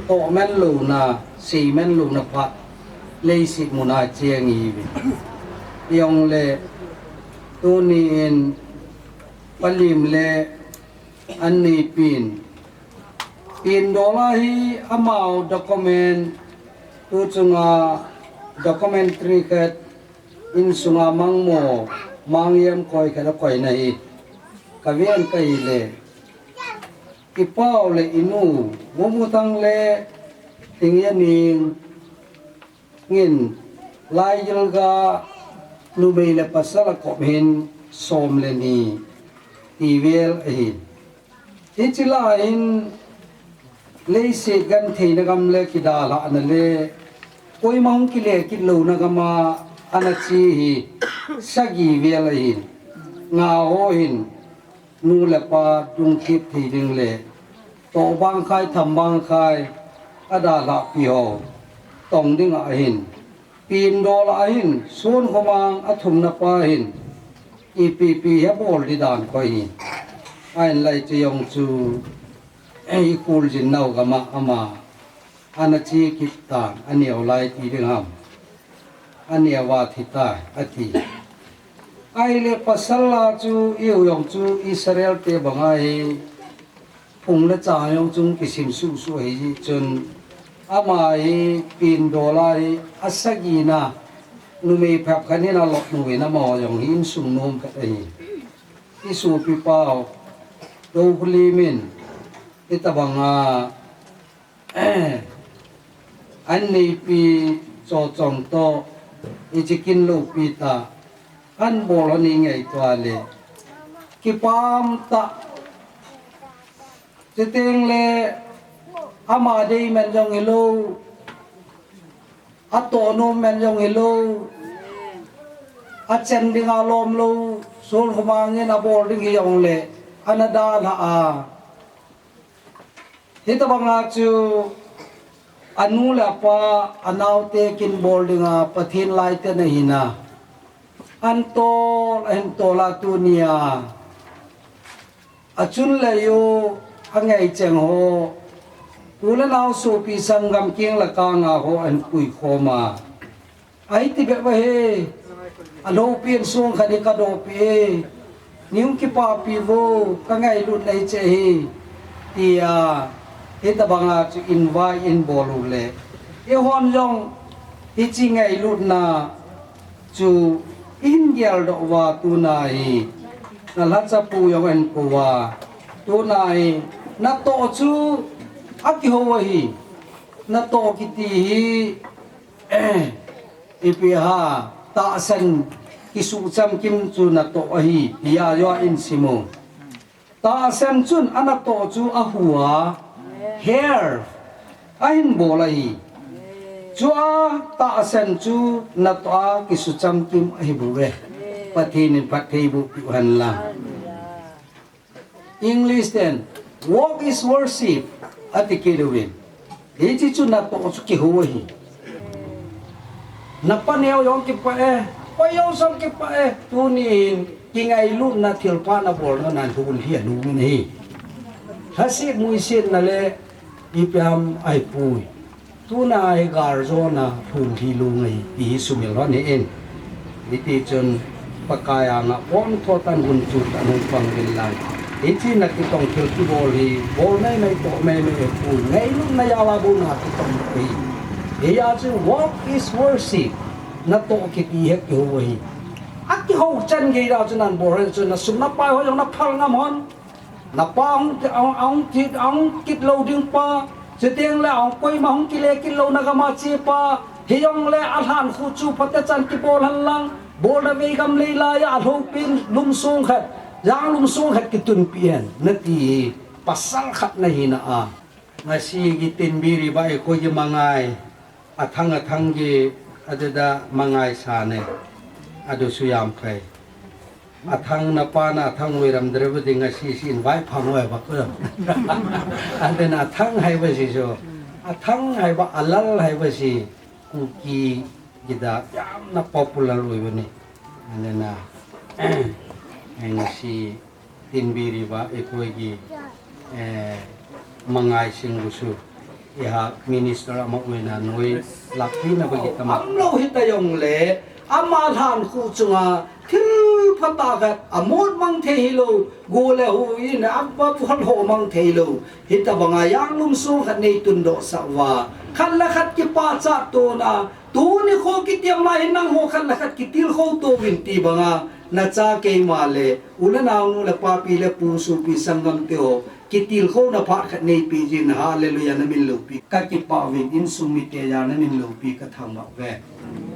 toh man louna, sei man louna phat, leiset muna cheng ihiuve. Hijongle, tuni in, Pa Lim le Anneipi in, Pindola hi amau document, tu chunga documentary khat, insunga mangmo, mangyem koi khat akoi na hi, kaven kahile, i pau le i nu, Bumutang le Lhingyani ngin, Laigilga numei le pasal akop hin som le ni, ti vel ahi. Hiche lah a hin, leiset gentheina gam le kidalhahna le, koima hung kile kit louna gam a ana che hi, sagi vel ahin. Nga ho hin, nu le pa dungthip thei ding le, toh bang khai, tham bang khai, adalhah pi ho, tong ding ahin. Pindola hin, Sonkhomang athumna pa hin, ipi ipi hi abol di dan koi hin. Ahinlah hiche jong chu, eh, i khuljin nau gam a ama, ana che kit tan, aneo lai ti ding ham. Aneo a thi tai, ati. Ahile pasal a chu, i u jong chu Israel te bang ahi, phung le chang jong chu kisim suhsuh ahi jeh chun, ama hi Pindola hi asagina, numei phep khat in alop nu in amaho jong hi insung nom khat ahi. I sopi pau, Doukhulim in, hitabang a, Anneipi Chochong toh, hiche kin loupi tah, ahin bol hon i ngaito a le, kipah tah. Chuteng le, ama dei man jong hilou, atoh nom man jong hilou, achen ding alom lou, Sonkhomang in abol ding hijongle, ana dalhah a. Hitabang a chu anu le apa, anaote kin bol dinga Pathen laiten ahin a. Ahin tol, ahin tol a tunia, achun le u, angei cheng ho, u le nao sopi sanggam keng le kang a ho ahin puikhom a. Ahi ti bep ahi, aloupi in song khat hi kadopi e. Nihung kipapi vo, ka ngailutna hiche ahi, tia, hitabanga chu invite in bol u le. Eihon jong, hiche ngailutna chu ihin geldoh uva tuna hi, na lhacha pu jong ahin kou uva, tuna hi, natoh chu akihou ahi, natoh kiti hi, ipi ham, tahsan kisuhchamkim chu natoh ahi, tia jong ahin sim u. Tahsan chun anatoh chu ahu a, hair, ahin bol ahi. Chua tahsan chu natoh a kisuhchamkim ahi bouve. Pathen in phatthei boh peh u hen lang. English ten, work is worship, ati kit uvin. Hiche chu natoh chu kihou ahi. Napa neo jong kipah e, koi jong jong kipah e, tunin kingailutna thilpha nabol na nan lhun hi alhung in ahi. Lhaset muisetna le ipi ham ahipoi. Tuna hi gal jona lhun hi lhung ahi, ti hi sumil lhon ahi in. Hiti chun Pakai anga pon tho tan gunchu tan hung pang uvin lang. Hiche na kitong thil kibol hi, bol maimai toh maimai ahipoi, ngailutna jal a bou na kitong ahi. Hijeh chun work is worship, natoh kiti hi kihou ahi. Akihou chan gei a chun nan bol hen chun na sum na pai ho jong na phal ngam hon. Na pa hung, hung, hung kit, hung kit lou ding pa, chuteng le hung koima hung kile kit louna gam a che pa, hijongle alhan khu chu phatechan kibol hen lang, bolna vei gam lei lai a alhoupin lum song khat, jang lum song khat kitunpi hen, nati hi pasal khat nahina a. Ngasi ki Tin Biri ba i koi ki mangai, athang athang ki adada mangai sa ne, adu suyam kai. Athang na pa na athang wei ram dere ba ding a si si invite phang wei ba ko. Ante na athang hai ba si so. Athang hai ba alal hai ba si Kuki gida yamna popular wei ba ni. Ante na, eh, na si Tin Biri ba i koi ki, eh, mangai sing gu su. Iha minister ama uina noi lakpina ba kitama. Amlou hita jongle, ama lhan khu chunga, thil phatah khat, amut mang thei hilou, go le hu in, apa phat ho mang thei lou. Hitabanga janglum song khat nei tundoh sah uva. Khat le khat kipachat tona, tuni kho kitiam lai hin nangho khat le khat kitilkhou to uvin ti banga, nacha keima le, u le nao nu le pa pi le pu sopi sanggam teho, kitilkhouna phat khat neipe jin, hallelujah, namin loupi. Kakipah uvin, insung mite jal namin loupi kathangvah uve.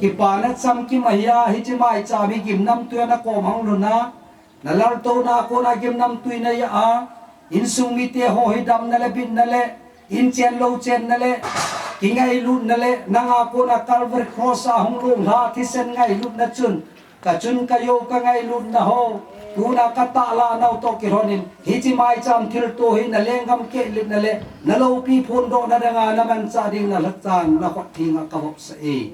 Kipana chamkim ahi a, hiche maicham hi gimnamtui a nakom hung lhun a, nalaltouna a kona gimnamtui najah a, insung mite ho hi damna le bitna le, inchen lou chenna le, kingailutna le, nanga kona Calvary Cross a hung lom lha, thisan ngailutna chun, kachun kajou kangailutna ho, tuna katahlah nau toh kilhonin, hiche maicham thilto hi nalenggam kehletna le, naloupi phondohna dinga namanchah ding nalhachan nakhut thenga kavopsah e.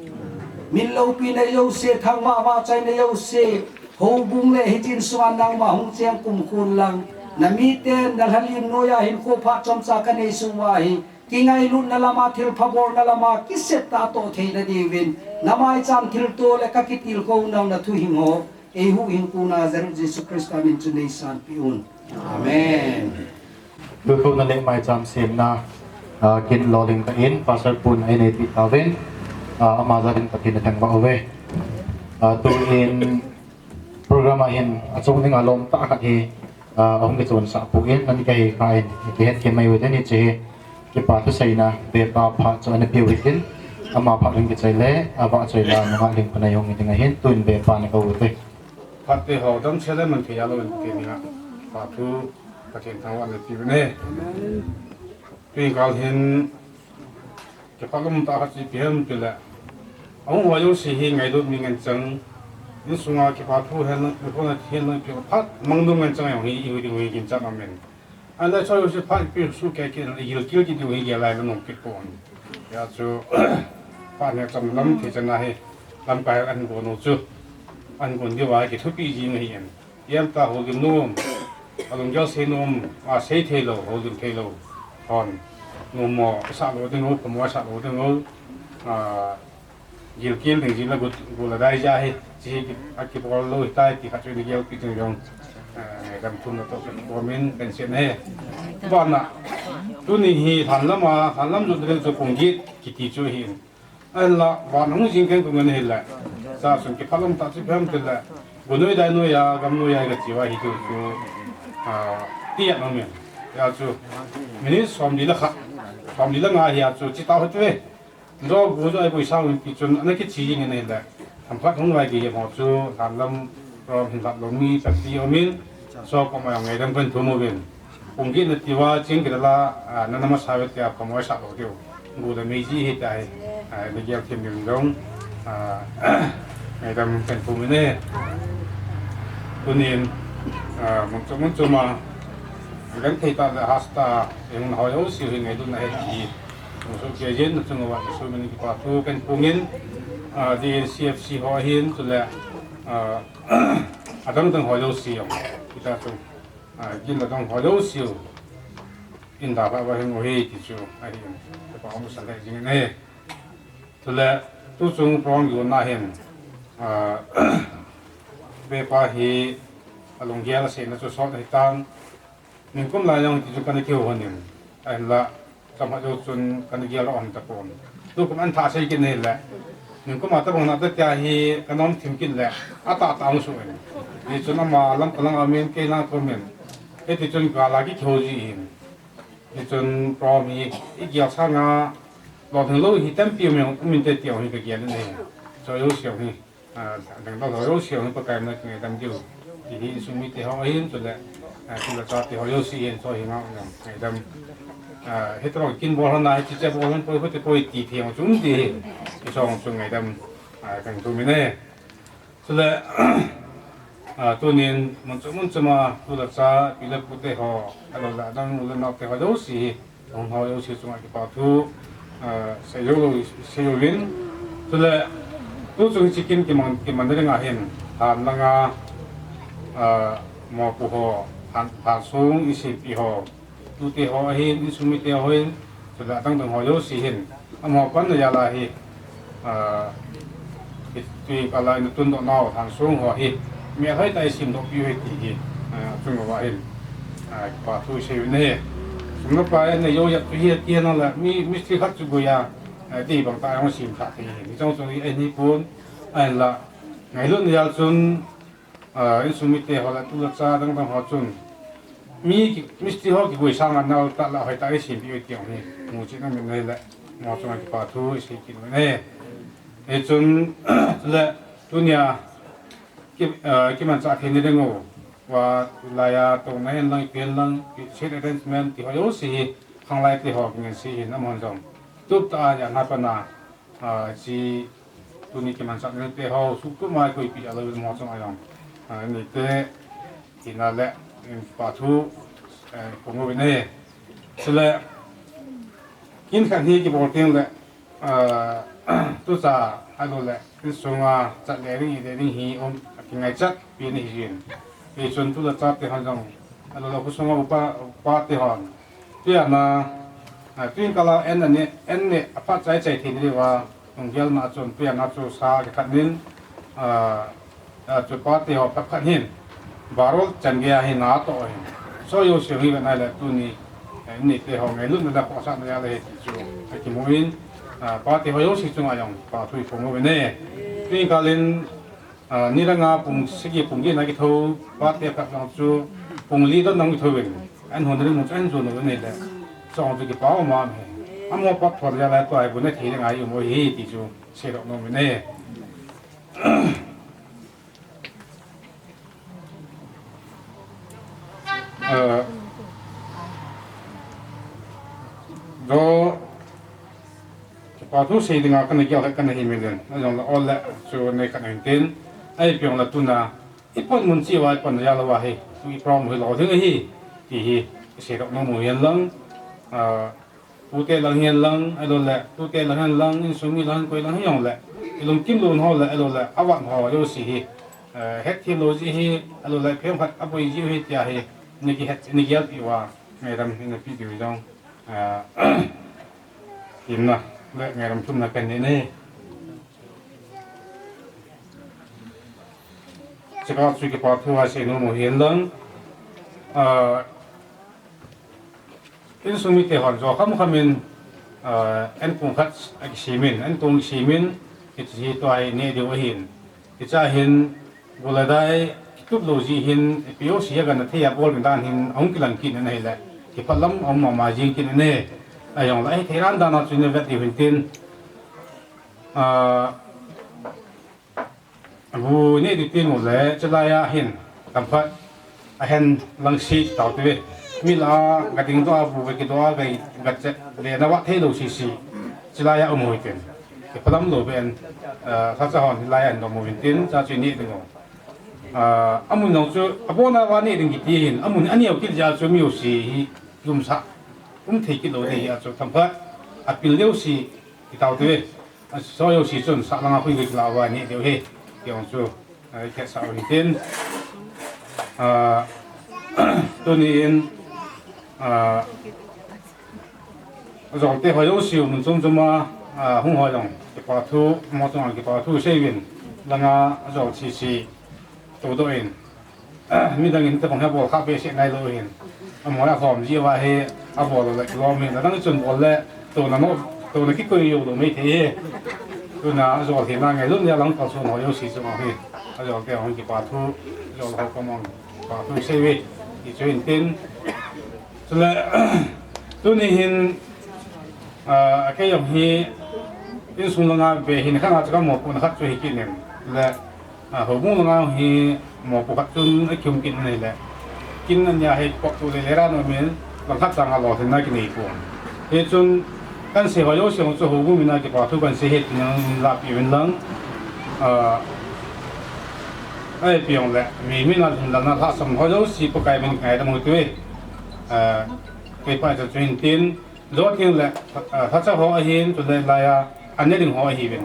Min loupina jouse, thangvah vahchoina jouse, houbung le hiche insunga nangma hung cheng kumkhon lang, namiten nalhalim noiya hinkho phat chomcha kanei sung uva hi, kingailutna lama, thilpha bolna lama, kisetta toh theina diuvin, namaicham thilto le kakitilkhounau nathuhing ho, eihuhhingpu Nazareth Jesu Christa min chun neisanpeh un. Amen. Tilkhouna le maicham semna, ah, kin lolhing tah in, Pastor Pu in eineipi tauvin, ah, ama jal in Pathen ithangvah uve. Ah, tuin, program a hin achung dinga lom tah khat hi, ah, ahung kichonsah poi, nani kahi kha in, kihet kit mai uvin hiche hi, kipa thuseina, bepa phat chu ana peh u hitin, ama phat hung kichai le, avahchoina nungah lhingpa nei hung hi ding ahin, tun bepa nakou ute. Phat te ho damsel le man thei a lou in Pathen dinga, phat thu, Pathen thangvahna peh u ne. Tun kal hin, kipah lom tah khat chu ipi ham itile, ahung uva jouse hi ngailut mi ngen chang, insunga kipathu hen, nikho na hen, ipi phat mang dum ngen chang jong hi, ihui ding hi ginchat aum in. Ahile choi jouse phat ipi sukeh kit, igilkel kit diu hi gel lai le nom kit pon. Hijeh chun, phat neh cham lam thei chan a hi, lamkai ahin gon u chu, ahin gon diu a kithupi jing ahi in. Ipi ham itile houlim nom, alunggel sei nom, asei thei lou, houlim thei lou. Hon, nommo asah lou ding u, phatmo asah lou ding u, ah, gilkel ding jing le gu, gu le dai jeh hi, hiche hi ki, akibol lou hitai ti khat chu nei gelpi ding jong, ah, Lam thumna toh ka komin kan seiyin ahi. Vana, tuni hi lhanlam a, lhanlam jot ding chu pung get kiti chu ahi. Ahinla, van hung jing keng kong ahile. Sa sun kiphalam ta chu phem tile. Gunoi dainoi a, gamnoi a ka chiva hi chu chu, ah, tia nom in. Ya chu, minute som li le khat, som li le nga hi a chu, chi ta hoi tu ve. Zo gu zo ai bui sang ti chun, ana kichi jing in ahile. Tham khat hung lai ki ho chu, lhanlam, rom hin lap lo mi, pati omin, so ko ma ngaidam kan thu mo vin. Pung get na tiwa, ching kita la, ah, na nama sa ve tia, ko mo sa lo tiu. Gu da mi ji hi ta hi, ah, ni gel kim ding dong, ah, ngaidam kan thu mi ne. Tunin, ah, mun chu mun chu ma, gan thei ta le hasta, yung ho yo si hi ngai dun na he ki. Musu ke jin na chunga wa su min kipa thu kan pungin, ah, D N C F C ho hin chule, ah, adang dang ho jouse jong. Kita chu, ah, kin adang ho jouse. In da ba ba hin o hi ti chu, ahi. Kipa mu sa le jing ne. Chule, tu chung prong yu na hin, ah, be pa hi alung gel se na chu sot hi tang. Ningkum lai jong ti chu kana kihou hon in. Ahinla, chomkhat jou chun kana gel hon tapon. Tukum an thah sei kit nile. Ningkum a tabang na ta tia hi kana um thim kit le. Atah tah hung su in. Hichun ama lam kalang amin, kei lang komin. Hiti chun kala kihou ji in. Hichun prom hi, i gel sanga, lom hing lou hi tampi um in, um inte tia hi ka gel in ahi. Cho jouse hi. Ah, dang dang ho jouse hi Pakai min a ngaidam diu. Ti hi insung mite ho ahin chule, ah, tu le cha te ho jouse hin cho hi ngau ngau ngaidam. Ah, hetro kin bol hon na hi chi che bol hon poi poi ti thei chu um ti hi. Insung chu ngaidam, ah, kan tu mi ne. Chule, ah, tunin mun chu mun chu ma tu le cha pi le pu te ho, ahilou le adang u le nao te ho jouse hi. Hung ho jouse chunga kipa thu, ah, sei jou lou, sei jou vin. Chule, tu chung chi kin kiman, kiman ding ahin, han langa, ah, mopu ho, han, han sung i seipi ho, tute ho ahin, insung mite ho hin, chule adang dang ho jouse hin, amaho panna jal a hi, ah, Tui kala ina tundoh nau thansung ho hi, melhoi tah a isimdoh piu ahi ti hi, ah, chung uva hin, ah, kipa thu isei u ahi. Sum le pai anei jou jep chu hi ati nang le, mi, mistri khat chu gui a, ah, ti bang tah a hung sim thah thei ahi. Hichun chu ahi pon, ahinla, ngailutna jal chun, ah, insung mite ho le tu le cha dang dang ho chun, mi ki, mistri ho kigui sanga nal tah le hoi tah a isimpi u ti hi, mu chin amin ahi le, mo chunga kipa thu isei kit u ahi. Hichun, le, tunia, ki, eh, kimanchah thei na ding u, va, laiya, tona hin lang, ipi hin lang, seat arrangement, ti ho jouse hi, khanglai te ho, kingen sei hin, amahon jong. Tup tah a, jan ha pana, ah, chi, tuni kimanchah na te ho, suktu mai koi pi a lo mo chunga jong. Ah, ni te, tina le, in pa thu, eh, kong u ahi. Chule, kin khat hi kibol teng le, ah, tucha ahilou le, insunga chat le ding, i le ding hi um, kingaichat pi ni hi jin. Hichun tu le cha te hon jong, ahilou le, khusunga upa, upa te hon. Pi ana, ah, tuin kala en ani, en ni, aphat chai chai thei ni va, tung gel na chun, pi ana chu sa kikhat nin, ah, Ah, chu party ho phat phat hin, barol chan gei a hin atoh hin. So jouse hi ve nai le tuni, eh, ni te ho ngailutna le khohsahna jal ahi ti chu akimu in, ah, party ho jouse chunga jong kipa thu iphong uve. Tuni kal in, ah, ni langa pung sagi pung get na kitho, party khat jong chu pung li don jong kitho in. An hon ring mun chu an jon uve le. So jong chu kipa um ahi. Amaho pat thor jal a tua hi bu na thei le ngai um u ahi ti chu seidoh nom uve. Eh, jo, kipa thu sei dinga kana gel khat kana hi milen. Ajong le ol le chu nei khat hin tin. Ahi piong le tuna. Ipon mun chi uva ipon jal uva hi. Tu iproblem hi lo ding ahi. Ti hi. Seidoh nom u ahi lang. Ah, Tute lang hin lang, ahilou le, tute lang hin lang, insung mi lang hin koi lang hin jong le, ilungkim lou ho le, ahilou le, avat ho jouse hi, eh, hetthem lou jeh hi, ahilou le, phem khat aboi jiu hi tia hi, nei kihet, nei gelpi uva, ngaidam hi napi diu jong, eh, hinna, le ngaidam thumna kanei e. Chukah chu kipa thu a seinom u ahi lang. Ah, insung mite hon jo kham kham in, ah, enkong khat akisim in, enkong kisim in, hiche hi tua hi neh diu ahin. Hiche a hin, gol le dai kitup lou jeh hin, P O C a kana thei a bol dan hin, ahung kilang kit in ahile, kipah lam aum mama jing kit in ahi. Ahijongle, ahithei dan dan a chu ina vet diu hin tin, ah, bu neh ding ti mu le, chulai a hin, tamkhat, ahen lang si tau te ve. Mi la, ga ding doh a bu ve, kidoh a ve, ga che, le na va thei lou sisi. Chulai a um u hitin. Kipah lam lou ve en, eh, sa cha hon hilai a in dong u hitin, cha chu neh ding u. Ah, amun jong chu, abon a va neh ding kiti hin, amun a neo kit jeh a chu mi u si hi, lumsa. Um thei kit lou ding hi a chu, tamkhat, apil leu si, ti tau te ve. A, so jouse chun sah langa khui kit lou va neh diu ahi. Ti jong chu, a, i khet sah u hitin. A, tuni in, a, jolte ho jouse u mun chom chom a, a, hung ho jong. Kipa thu, mo chunga kipa thu sei uvin. Langa jol sisi. Tou doh in. Midang in tabang hi abol kha behseh nailou hin. Amaho a khom ji uva hi abol lou le kilom hin. Adang chun bol le touna no, touna kikoi jou lou mai thei hi. Tuna ajol hi na ngai lou nia lang pal sun ho jouse chu hi. Ajol te hung kipa thu, jol ho kom hung kipa thu sei uve. Ti chu hin tin. Chule, tuni hin, ah, kei jong hi, insung langa ve hin khanga chu ka mopohna khat chu hi kit in. Le, ah, houbung langa hi mopoh khat chun akium kit in ahile. Kin ania hi pok tu le le ran umin, lang khat chang a lolhinna kinei pon. Hichun, kan sei ho jouse chu houbung mina kipa thu kan sei hi tin in lapi uvin lang. Ah, ahi pong le, mi mina lhinlelna lhahsam ho jouse Pakai min ngaidam u hite. Ah, kei pa chu chu hin tin, jo ting le, ah, lhacha ho ahin, chule laiya, an ne ding ho ahiuvin.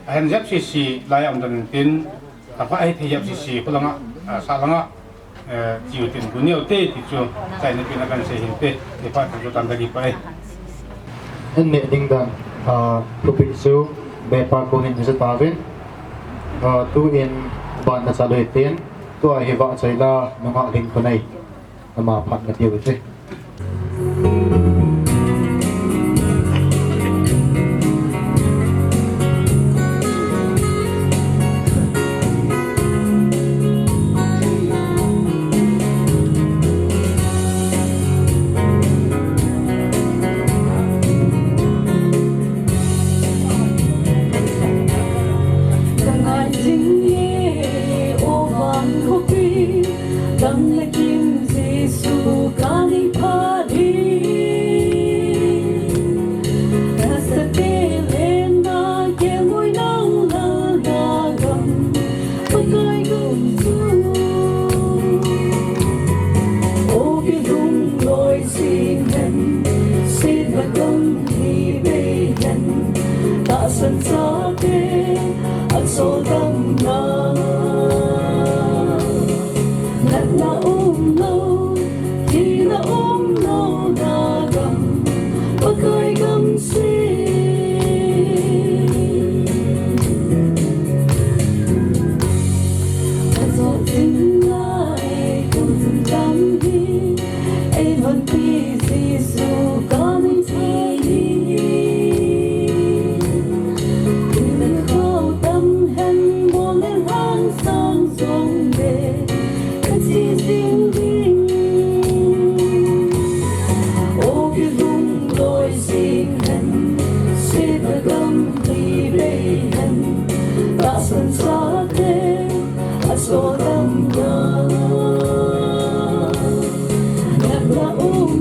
Ahin jep sisi laiya um dan tin, apha ahi thei jep sisi, khulanga, ah, sah langa, eh, chiu tin, bu neo te, ti chu, chaina pin a kan sei hin te, kei pa chu tan da ki pa e. An ne ding dan, ah, thupeh chu, be pa ko hin hi sa tauvin, ah, tu in, ban na sa loi tin, tua hi va chai la, nunga ding ko nei. Ama phat na tiu che. Ka ngai jing e, o vangkhopi, dam le kim Jesu ka nei phat hi. Ka sate lenna kelngoi nau lalna gam, Pakai gam chu. O kilungloi jing hen, setna gam hi bei hen, tahsan chate, Achol damna, natna umlou, thina umlou na gam, Pakai gam sih. Achol jing lai, kum jing tam hi, ei lhonpi Jesu ka min thei hi. Thil le khau tam hen, bol le lhangsang jong le, ka che jing ding. O kilungloi jing hen, setna gam hi bei hen, tahsan chate, Achol damna, natna um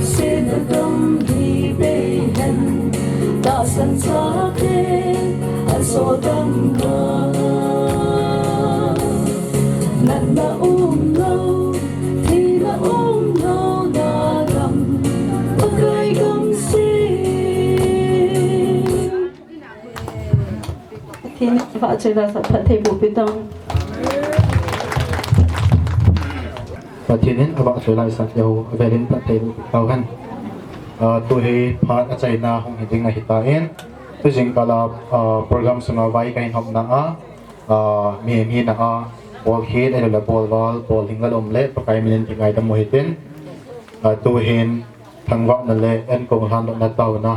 Sina dong hi bei hen, tahsan chate an so dam ta. Natna um lo, thina um lo, na gam, Pakai gam sih. Pathen in avahchoi laisah phatthei boh pi tang. Pathen in avahchoi laisah jou, avel in phatthei boh pi tau hen. Ah, tu hi phat achaina hung hi ding ahi tan. Tu jingkah a, ah, program sunga vai kahin hopna a, ah, mi, mi na a, bol khit, ahilou le bol val, bol hing val um le, Pakai min in kingaidam u hitin. Ah, tu hin thangvahna le enkong lhandohna taona.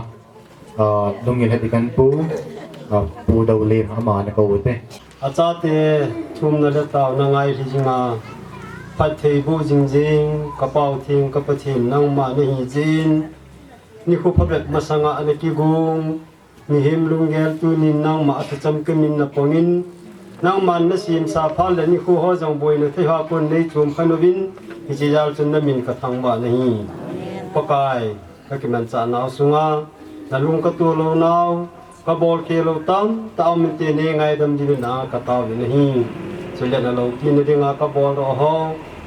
Ah, Lunggel Hetikan pu, ah, Pu Dolen ama na kou u te. Achate thumna le taona ngai hi jinga, phatthei boh jing jing, ka Pau Theng ka Pathen nangma nahi jin, nikho phabep masanga ana kigong, mihem lunggel tunin nangma athacham ka min na pongin, nangman na semsa phat le nikho ho jong boina thei ho kon nei chom khan uvin, hiche jal chun na min ka thangvah nahi. Pakai, ka kimanchah nau sunga, na lung ka tu lou nau, ka bol khel lou tamtah um inte nei ngaidam diuvin nanga ka tao ve nahi. Chule na loupina dinga ka bol doh ho,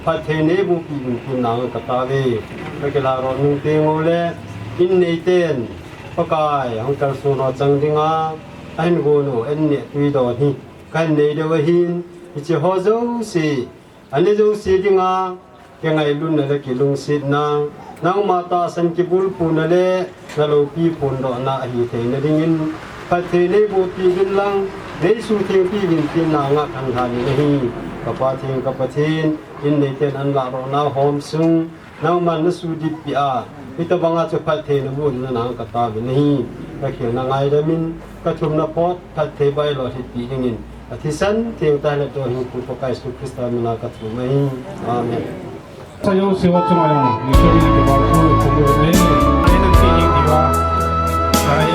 phatthei nei boh pi uvin tin nanga ka tao ve. Ka kila ro nung teng u le, in nei ten, Pakai, hung kalson ho chang dinga, ahin gon u, an neh tui don hi, kahin nei diu ahin, hiche ho jouse, Ani jouse dinga, kingailutna le kilungsetna, nangma tahsan kibulphuna le, na loupi phondohna ahi theina dingin, phatthei nei boh pi uvin lang, nei suhtheng pi uvin tin nanga ka tao ve nahi. Ka Pa Theng ka Pathen, in nei ten an lah rohna hom sung, nangman na sudip pi a, hitabanga chu phatthei na boh ding nanga ka tao ve nahi. Ka khelna ngaidam in, ka thumna pot, phatthei bailo lhit pi dingin, athisan theng tah le Dohing pu Pakai Jesu Christa mina ka thum ahi. Amen. Sa jouse ho chunga jong, Jesu min in kipathu ka boh e. Ai nang ti hi diva. Ai.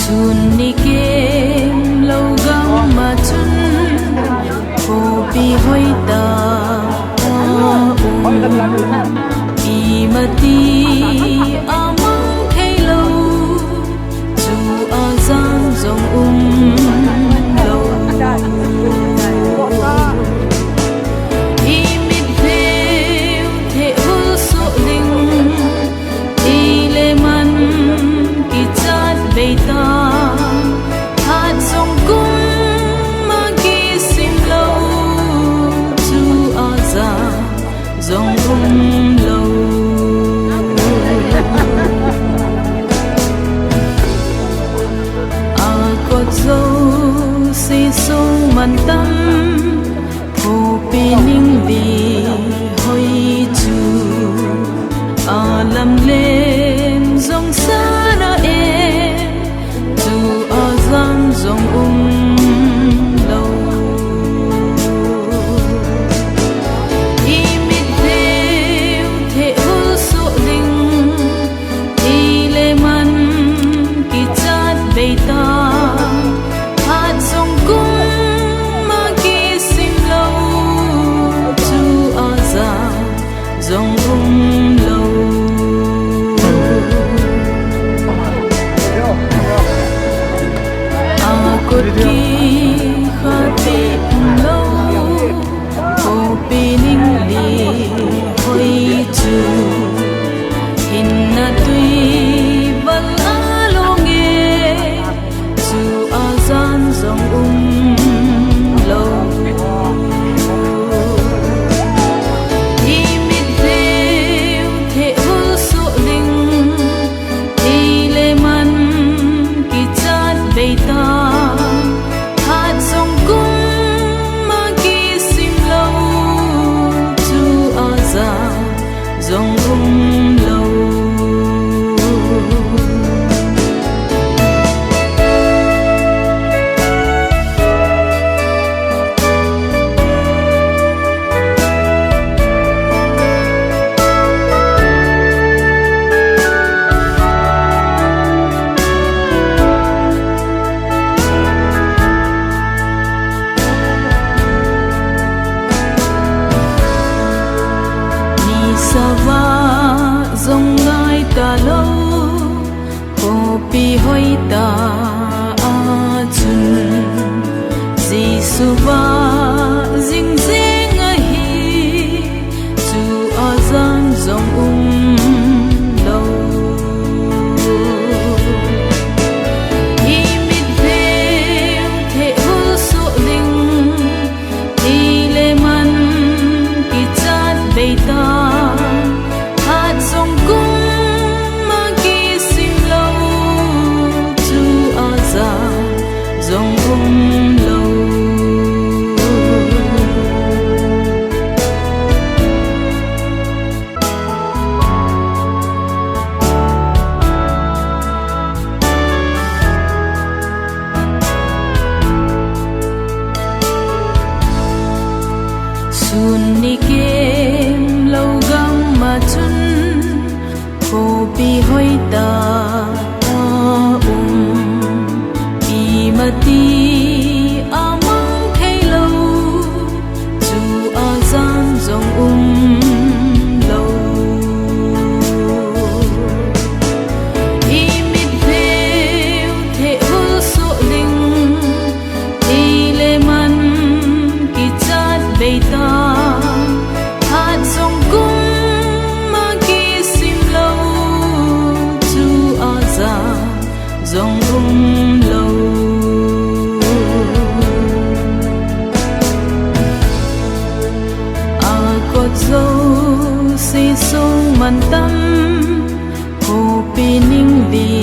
Sun ni kem lou gam a chun, khopi hoitah a um. Imati a mang thei lou, chu a jang jong um lou. I mit veu theh hul soh ding, ti le man kichat bei ta, hat jong kum a kisim lou, chu a jang jong um lou. A kot jouse sung man tam, khopi ning di hoi chu, a lamlem jong sana e, chu a jang jong um lou. I mit veu theh hul soh ding, ti le man kichat bei ta, hat jong kum ta a chun, Jesu va jing jing ahi, chu a jan jong um lo. I mit veu theh hul suh ding, ti le man kichat bei ta, hat jong kum a kisim lo, chu a jan jong um lo. Sun ni kem lo gam a chun, khopi hoi ta a um, i mati a mang thei lo, chu a jan jong um lo. I mit veu theh hul suh ding, ti le man kichat bei ta, hat jong kum a kisim lo, chu a jan jong um lo. A kot jouse sung man tam, khopi ning li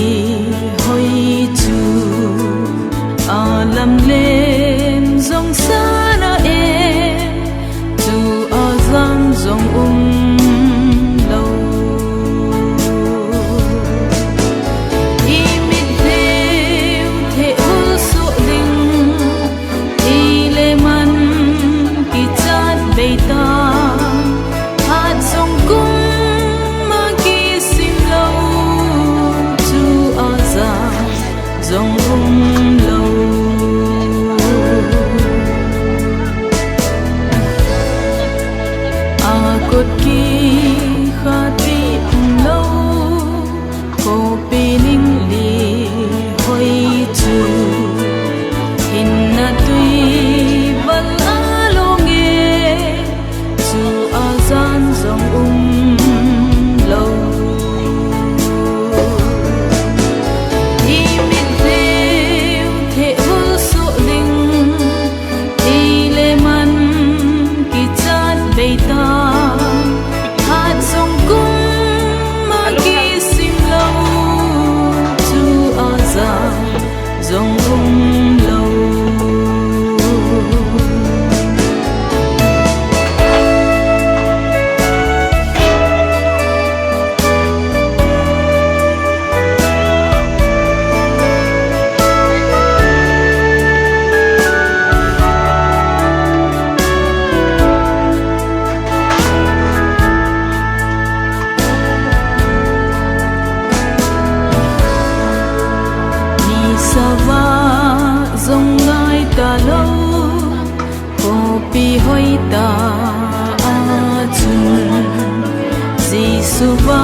hoi chu a lamlen jong sa na e, chu a jan jong um lo. I mit veu theh hul suh ding, ti le man kichat bei ta, hat jong kum a kisim lo, chu a jan jong um lo. A kot kikhat pi um lo, khopi ning li hoi chu, hinna tui val a long e, chu a jan jong um lo. I mit veu theh hul suh ding, ti le man kichat bei ta, hat jong kum a kisim lo, chu a jan jong um lo. Ni sa va jong ngai ta lo, khopi hoi ta a chun, Jesu va